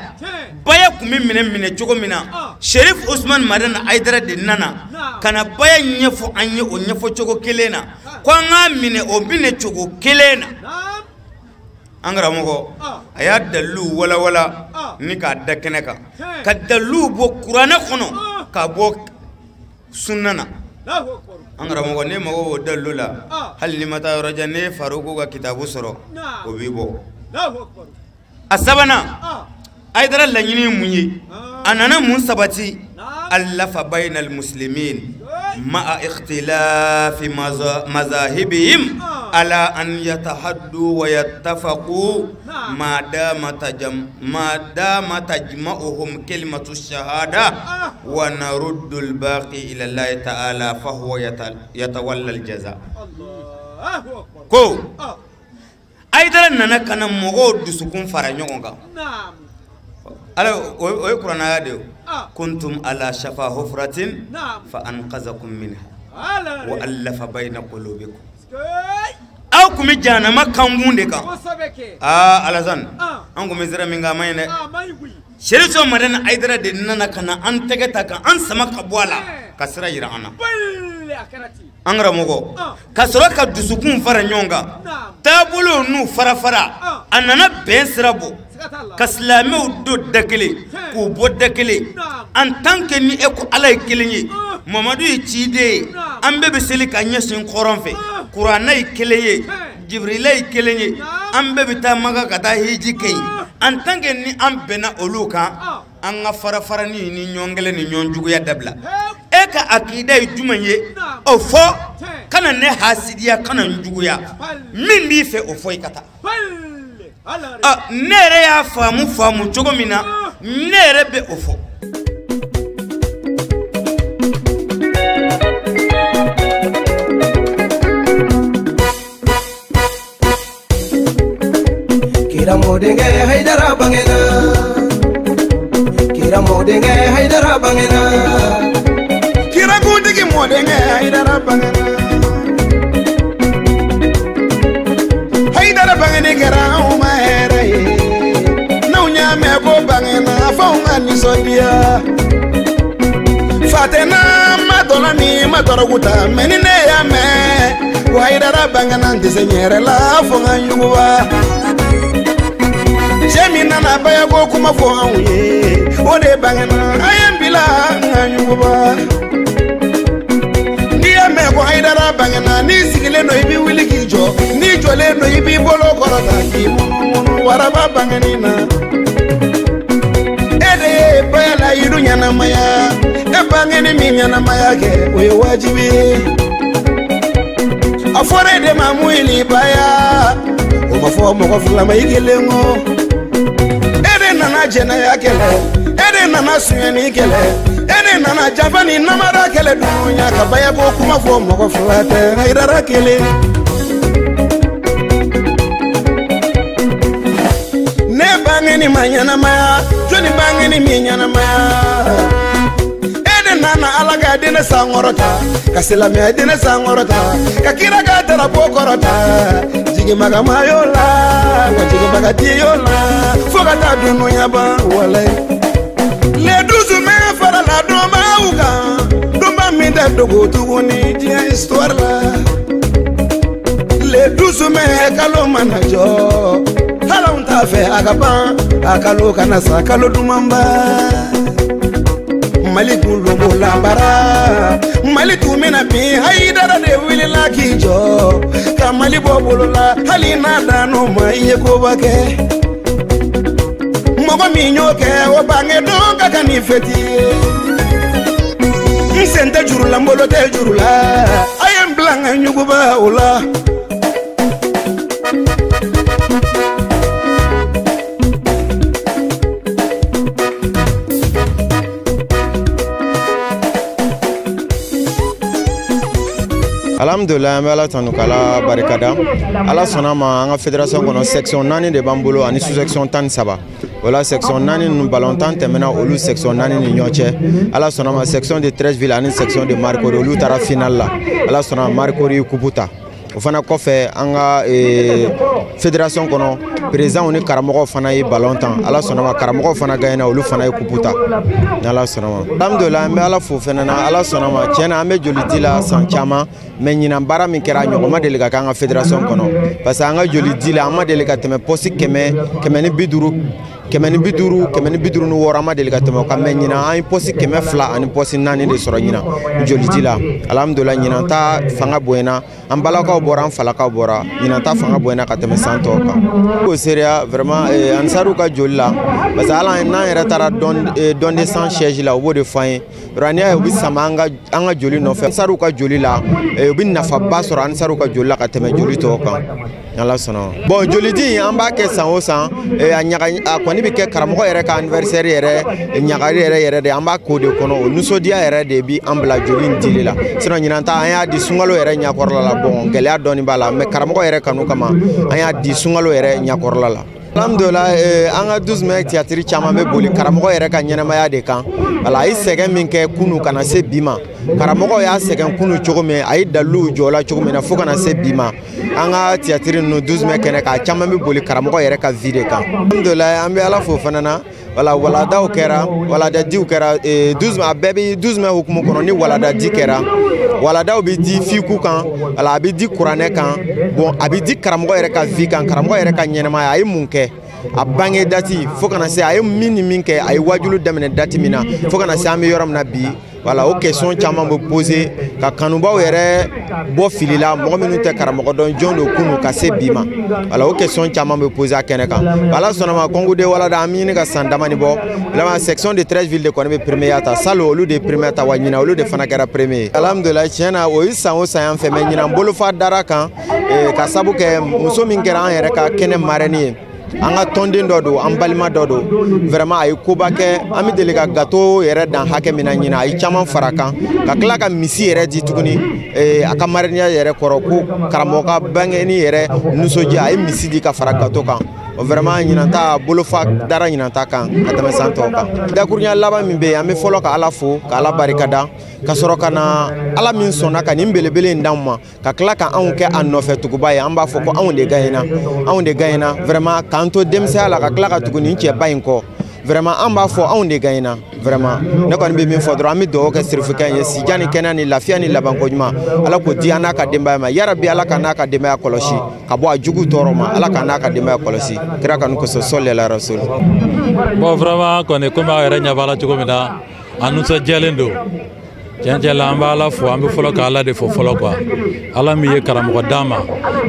baya kun bɛ minɛ minɛ cogo min na, Chérif Ousmane Madani Haidara de nana ka na baya ɲɛfɔ an ye o ɲɛfɔ cogo kelen na, ko an k'a minɛ o minɛ cogo kelen na. An karamɔgɔ a y'a dalilu walawala ni k'a da kɛnɛ kan, ka dalilu bɔ kuranɛ kɔnɔ, ka bɔ sunna na. An karamɔgɔ, ne mago b'o dalilu la. Hali ni ma taa yɔrɔ jan, ne ye Faruku ka kitabu sɔrɔ, o b'i bɔ. A sabanan, Haidara laɲini ye mun ye? A nana mun sabati? Allafa bayna almuslimin ma'a ikhtilafi mazahibihim ala an yatahaddu wa yattafaqu ma dama tajam ma dama tajma'uhum kalimatu shahada wa naruddu al-baqi ila Allah ta'ala fa huwa yatawalla al-jaza. Ko Haidara nana ka na mɔgɔw dusukun fara ɲɔgɔn kan. Ala o ye kuranaya de ye. Kuntum ala shafa hufratin fa anqazakum minha wa allafa bayna qulubikum. Aw kun bɛ jahanama kankun de kan. Aa Alassane, an kun bɛ sira min kan, a ma ɲi dɛ. Chérif Ousmane Madani Haidara de nana ka na an tɛgɛ ta ka an sama ka bɔ a la, ka sira yira an na. An karamɔgɔ, ka sɔrɔ ka dusukun fara ɲɔgɔn kan, taabolow n'u fara fara, a nana bɛn sira bɔ, ka silamɛw don da kelen, k'u bɔ da kelen. En tant que ni e ko Ala ye kelen ye, Mamadu ye ciden ye, an bɛɛ bɛ seli ka ɲɛsin kɔrɔn fɛ, kuranɛ ye kelen ye, Jibrila ye kelen ye, an bɛɛ bɛ taa Maka ka taa hiji kɛ yen. En tant que ni an bɛnna olu kan, an ka fara farani ni ɲɔgɔn kɛlɛ ni ɲɔgɔn juguya dabila. E ka akida ye jumɛn ye, o fɔ. Kana ne hasidiya, kana n juguya. Min b'i fɛ, o fɔ, i ka taa. Ne yɛrɛ y'a faamu faamu cogo min na, ne yɛrɛ bɛ o fɔ. Kira. Mɔdenkɛ Hayidara bangena, kira mɔdenkɛ Hayidara bangena, kira kuntigi mɔdenkɛ Hayidara bangena. Hayidara bangeni kɛra anw ma hɛrɛ ye, n'anw y'a mɛn ko bangena f'anw ka nisɔndiya. Fatena ma dɔlɔ min ma dɔrɔgu ta, mɛ ni ne y'a mɛn ko Hayidara bangena n tɛ se n yɛrɛ la fo n ka ɲuguba. Cɛ min nana bayako kuma fɔ anw ye, o de bangena, a ye n bila n ka ɲuguba. N'i y'a mɛn ko Hayidara bangena, n'i sigilen don i b'i wuli k'i jɔ, n'i jɔlen don i b'i bolo kɔrɔta k'i munumunu waraba bangeni na. E de ye baya layidu ɲɛnamaya, e bangeni min ɲɛnamaya kɛ, o ye wajibi ye. A fɔra e de ma muyili baya, o ma fɔ mɔgɔ fila ma i kelen kɔ. E de nana jɛnɛya kɛlɛ, e de nana sonyɛni kɛlɛ, e de nana janfa ni namara kɛlɛ dunuya ka bayako kuma fɔ mɔgɔ fila tɛ Hayidara kelen. Ne bangeni ma ɲɛnamaya, jɔnni bangeni min ɲɛnamaya? E de nana Ala ka diinɛ sankɔrɔta, ka silamɛya diinɛ sankɔrɔta, ka kira ka darapo kɔrɔta. Jigimaga ma y'o la, wa jigimaga ti y'o la, fo ka taa dunuya ban walayi. Le 12 mai farala donbaw kan, donba min tɛ dogo tuguni diɲɛ histoire la. Le 12 mai kalo mana jɔ, hali anw t'a fɛ a ka ban, a kalo kana sa kalo dumanba. Mali kun lobo labara, Mali tun bɛna bin, Hayidara de wulila k'i jɔ ka Mali bɔ bolo la, hali n'a dan'o ma i ye koba kɛ. Mɔgɔ min y'o kɛ o bange don ka kan ni fɛti ye. N sen tɛ juru la, n bolo tɛ juru la, a ye n bila n ka ɲuguba o la. Alhamdulillah, an bɛ Ala tanu k'Ala barikada. Ala sɔnna ma, an ka fédération kɔnɔ section 4 de b'an bolo ani sous section 13. O la section 4 ninnu ballon-tan tɛmɛna olu section 4 ni ɲɔgɔn cɛ. Ala sɔnna ma, section de 13 villes ani section de Marcory olu taara finale la. Ala sɔnna ma, Marcory ye coupe ta. O fana kɔfɛ, an ka fédération kɔnɔ président ni karamɔgɔw fana ye ballon tan. Ala sɔnna ma, karamɔgɔw fana gagné, olu fana ye coupe ta. Ni Ala sɔnna ma. Alhamdulillah, an bɛ Ala fo fana na. Ala sɔnna ma, tiɲɛ na an bɛ joli di la san caman, mais ɲinan baara min kɛra a ɲɔgɔn ma deli ka kɛ an ka fédération kɔnɔ. Parce que an ka joli di la, an ma deli ka tɛmɛ poste 100, 150, 150, 156, an ma deli ka tɛmɛ o kan. Mais ɲinan an ye poste 200 ani poste 4 de sɔrɔ ɲinan joli di la. Alhamdulillah, ɲinan ta fanga bonyana, an balakaw bɔra, an falakaw bɔra, ɲinan ta fanga bonyana ka tɛmɛ san tɔw kan. Ko seereya vraiment Ansaru ka joli la, parce que hali n'an yɛrɛ taara don de san siège la, u b'o de fɔ an ye. N'i y'a ye u bɛ sama an ka joli nɔfɛ Ansaru ka joli la, u bɛ nafaba sɔrɔ Ansaru ka joli la ka tɛmɛ joli tɔw kan. Ala sɔnna. Bon, jolidi an b'a kɛ san o san, a ɲaga a kɔni bɛ kɛ karamɔgɔ yɛrɛ ka anniversaire yɛrɛ ɲagali yɛrɛ yɛrɛ de, an b'a k'o de kɔnɔ. O nisɔndiya yɛrɛ de bi an bila joli in dili la. Sinon ɲinan ta an y'a di sunkalo yɛrɛ ɲakɔrɔla la. Bon, gɛlɛya dɔɔni b'a la, mais karamɔgɔ yɛrɛ kanu kama an y'a di sunkalo yɛrɛ ɲakɔrɔla la. Alhamdulillah, an ka 12 mai théâtre caman bɛ boli karamɔgɔ yɛrɛ ka ɲɛnamaya de kan. Wala a ye sɛgɛn min kɛ kunu ka na se bi ma, karamɔgɔ y'a sɛgɛn kunu cogo min, a ye daliluw jɔ la cogo min na fo ka na se bi ma, an ka théâtre ninnu 12 mai kɛnɛ kan, a caman bɛ boli karamɔgɔ yɛrɛ ka vie de kan. Alhamdulillah, an bɛ Ala fo fana na. Wala waladaw kɛra, waladadiw kɛra 12 mai, a bɛɛ bɛ 12 mai hukumu kɔnɔ. Ni waladadi kɛra, waladaw bɛ di fiku kan, wala a bɛ di kuranɛ kan, bon a bɛ di karamɔgɔ yɛrɛ ka vie kan, karamɔgɔ yɛrɛ ka ɲɛnamaya, a ye mun kɛ, a bange dati fo kana se a ye min ni min kɛ, a ye wajulu daminɛ dati min na fo kana se an bɛ yɔrɔ min na bi. Voilà, o question caman bɛ poser ka kanubaw yɛrɛ bɔ fili la, mɔgɔ minnu tɛ karamɔgɔ dɔn jɔn don kunu ka se bi ma. Voilà, o question caman bɛ poser a kɛnɛ kan. Ala sɔnna ma, concours de walada an bɛ ɲini ka san damani bɔ. Vraiment, section de 13 villes de kɔni bɛ premier ta, salon olu de ye premier ta, wa ɲinan olu de fana kɛra premier ye. Alhamdulillah, tiɲɛ na o ye san o san y'an fɛ, mais ɲinan bolofa dara kan ka sabu kɛ muso min kɛra an yɛrɛ ka kɛnɛ marraine ye. An ka tɔnden dɔ don, an balima dɔ don, vraiment a ye koba kɛ. An bɛ deli ka gâteau yɛrɛ dan hakɛ min na ɲinan, a ye caman fara kan, ka tila ka misi yɛrɛ di tuguni a ka marraine yɛrɛ kɔrɔ, ko karamɔgɔ ka bangeni yɛrɛ nisɔndiya, a ye misi di ka fara gâteau kan. O vraiment ɲinan ta bolofa dara ɲinan ta kan ka tɛmɛ san tɔw kan. Dakurunya laban min bɛ yen, an bɛ fɔlɔ ka Ala fo, ka Ala barikada, ka sɔrɔ ka na Ala min sɔnna ka nin belebele in d'anw ma, ka tila ka anw kɛ a nɔfɛ tuguba ye. An b'a fɔ ko anw de gagnera, anw de gagnera vraiment, k'an to denmisɛnya la ka tila ka tugu nin cɛba in kɔ. Vraiment an b'a fɔ anw de gagnera vraiment. Ne kɔni bɛ min fɔ dɔrɔn, an bɛ dugawu kɛ Sirifukɛ in ye, sijan ni kɛnɛya ni lafiya ni labanko ɲuman, Ala k'o di an n'a ka denbaya ma. Yarabi Ala ka n'a ka denbaya kɔlɔsi ka bɔ a jugu tɔɔrɔ ma, Ala ka n'a ka denbaya kɔlɔsi kira kanu kosɔn, sɔli ala rasul. Bon vraiment kɔni, komi aw yɛrɛ ɲɛ b'a la cogo min na, an nisɔndiyalen don tiɲɛ tiɲɛ la. An bɛ Ala fo, an bɛ fɔlɔ ka Ala de fo fɔlɔ quoi, Ala min ye karamɔgɔ d'an ma,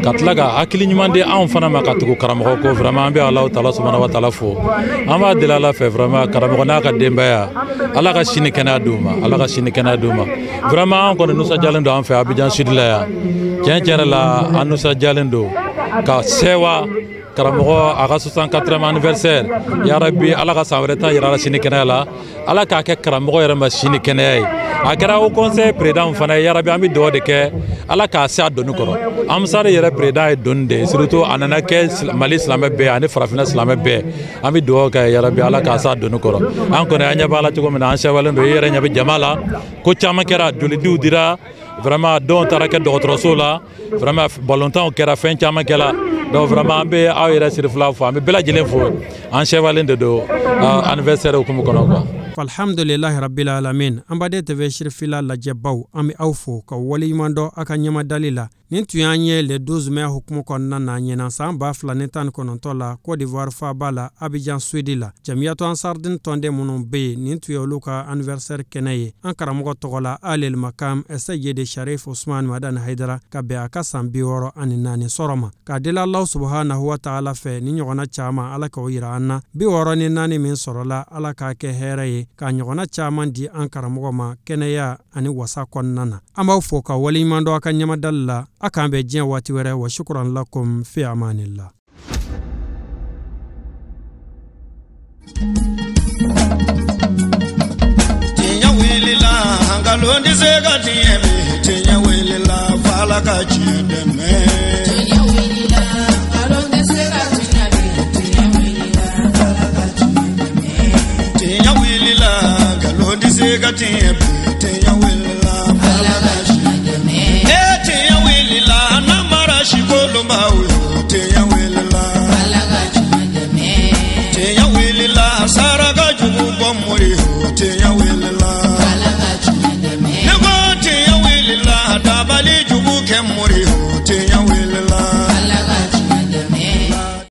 ka tila ka hakili ɲuman di anw fana ma ka tugu karamɔgɔ kɔ. Vraiment an bɛ Alahu taala subahana wa taala fo, an b'a deli Ala fɛ vraiment, karamɔgɔ n'a ka denbaya, Ala ka sini kɛnɛya d'u ma, Ala ka sini kɛnɛya d'u ma. Vraiment an kɔni nisɔndiyalen don an fɛ Abidjan Sud la yan. Tiɲɛ tiɲɛ yɛrɛ la, an nisɔndiyalen don ka sɛwa karamɔgɔ a ka 64e anniversaire. Yarabi Ala ka san wɛrɛ ta yira la sini kɛnɛya la, Ala k'a kɛ karamɔgɔ yɛrɛ ma sini kɛnɛya ye. A kɛra haut conseil président fana ye, yarabi an bɛ dugawu de kɛ Ala k'a se a doni kɔrɔ. Ansar yɛrɛ président ye doni de ye, surtout a nana kɛ Mali silamɛ bɛɛ ani farafinna silamɛ bɛɛ. An bɛ dugawu kɛ, yarabi Ala k'a se a doni kɔrɔ. An kɔni an ɲɛ b'a la cogo min na, an sɛwalen don. I yɛrɛ ɲɛ bɛ jama la, ko caman kɛra, jolidiw dira vraiment, dɔw taara kɛ dɔgɔtɔrɔso la, vraiment balontanw kɛra, fɛn caman kɛra. Donc vraiment an bɛ aw yɛrɛ Sirifila fo, an bɛ bɛɛ lajɛlen fo. An sɛwalen de don anniversaire hukumu kɔnɔ quoi. Alhamdulilahi rabbil alamin. An baden TV Sirifila lajɛbaw, an bɛ aw fo ka waleɲuman dɔn a ka ɲɛmadali la. Nin tun y'an ye le 12 mai hukumu kɔnɔna na ɲinan san 2019 la, Côte d'Ivoire faaba la, Abidjan Sud la. Jamiyatu Ansardine tɔnden minnu bɛ yen, nin tun ye olu ka anniversaire kɛnɛ ye. An karamɔgɔ tɔgɔ la Alel Makam Seyidi Sharif Usman Madani Haidara, ka bɛn a ka san 64 sɔrɔ ma. K'a deli Alahu subahanahu wa taala fɛ, ni ɲɔgɔnna caman Ala k'o yira an na. 64 min sɔrɔla, Ala k'a kɛ hɛrɛ ye, k'a ɲɔgɔnna caman di an karamɔgɔ ma kɛnɛya ani wasa kɔnɔna na. An b'aw fo ka waleɲuman dɔn a ka ɲɛmadali la. A k'an bɛn diɲɛ waati wɛrɛ. Wa shukran lakum fi amanillah. Tiɲɛ wulila, nkalon tɛ se ka tiɲɛ bi. Tiɲɛ wulila, f'Ala ka tiɲɛ dɛmɛ. Tiɲɛ wulila, nkalon tɛ se ka tiɲɛ bi. Tiɲɛ wulila, f'Ala ka tiɲɛ dɛmɛ. Tiɲɛ wulila, nkalon tɛ se ka tiɲɛ bi. Tiɲɛ wulila, f'Ala ka tiɲɛ dɛmɛ. Tiɲɛ wulila, n'an mara si kolonbaw ye.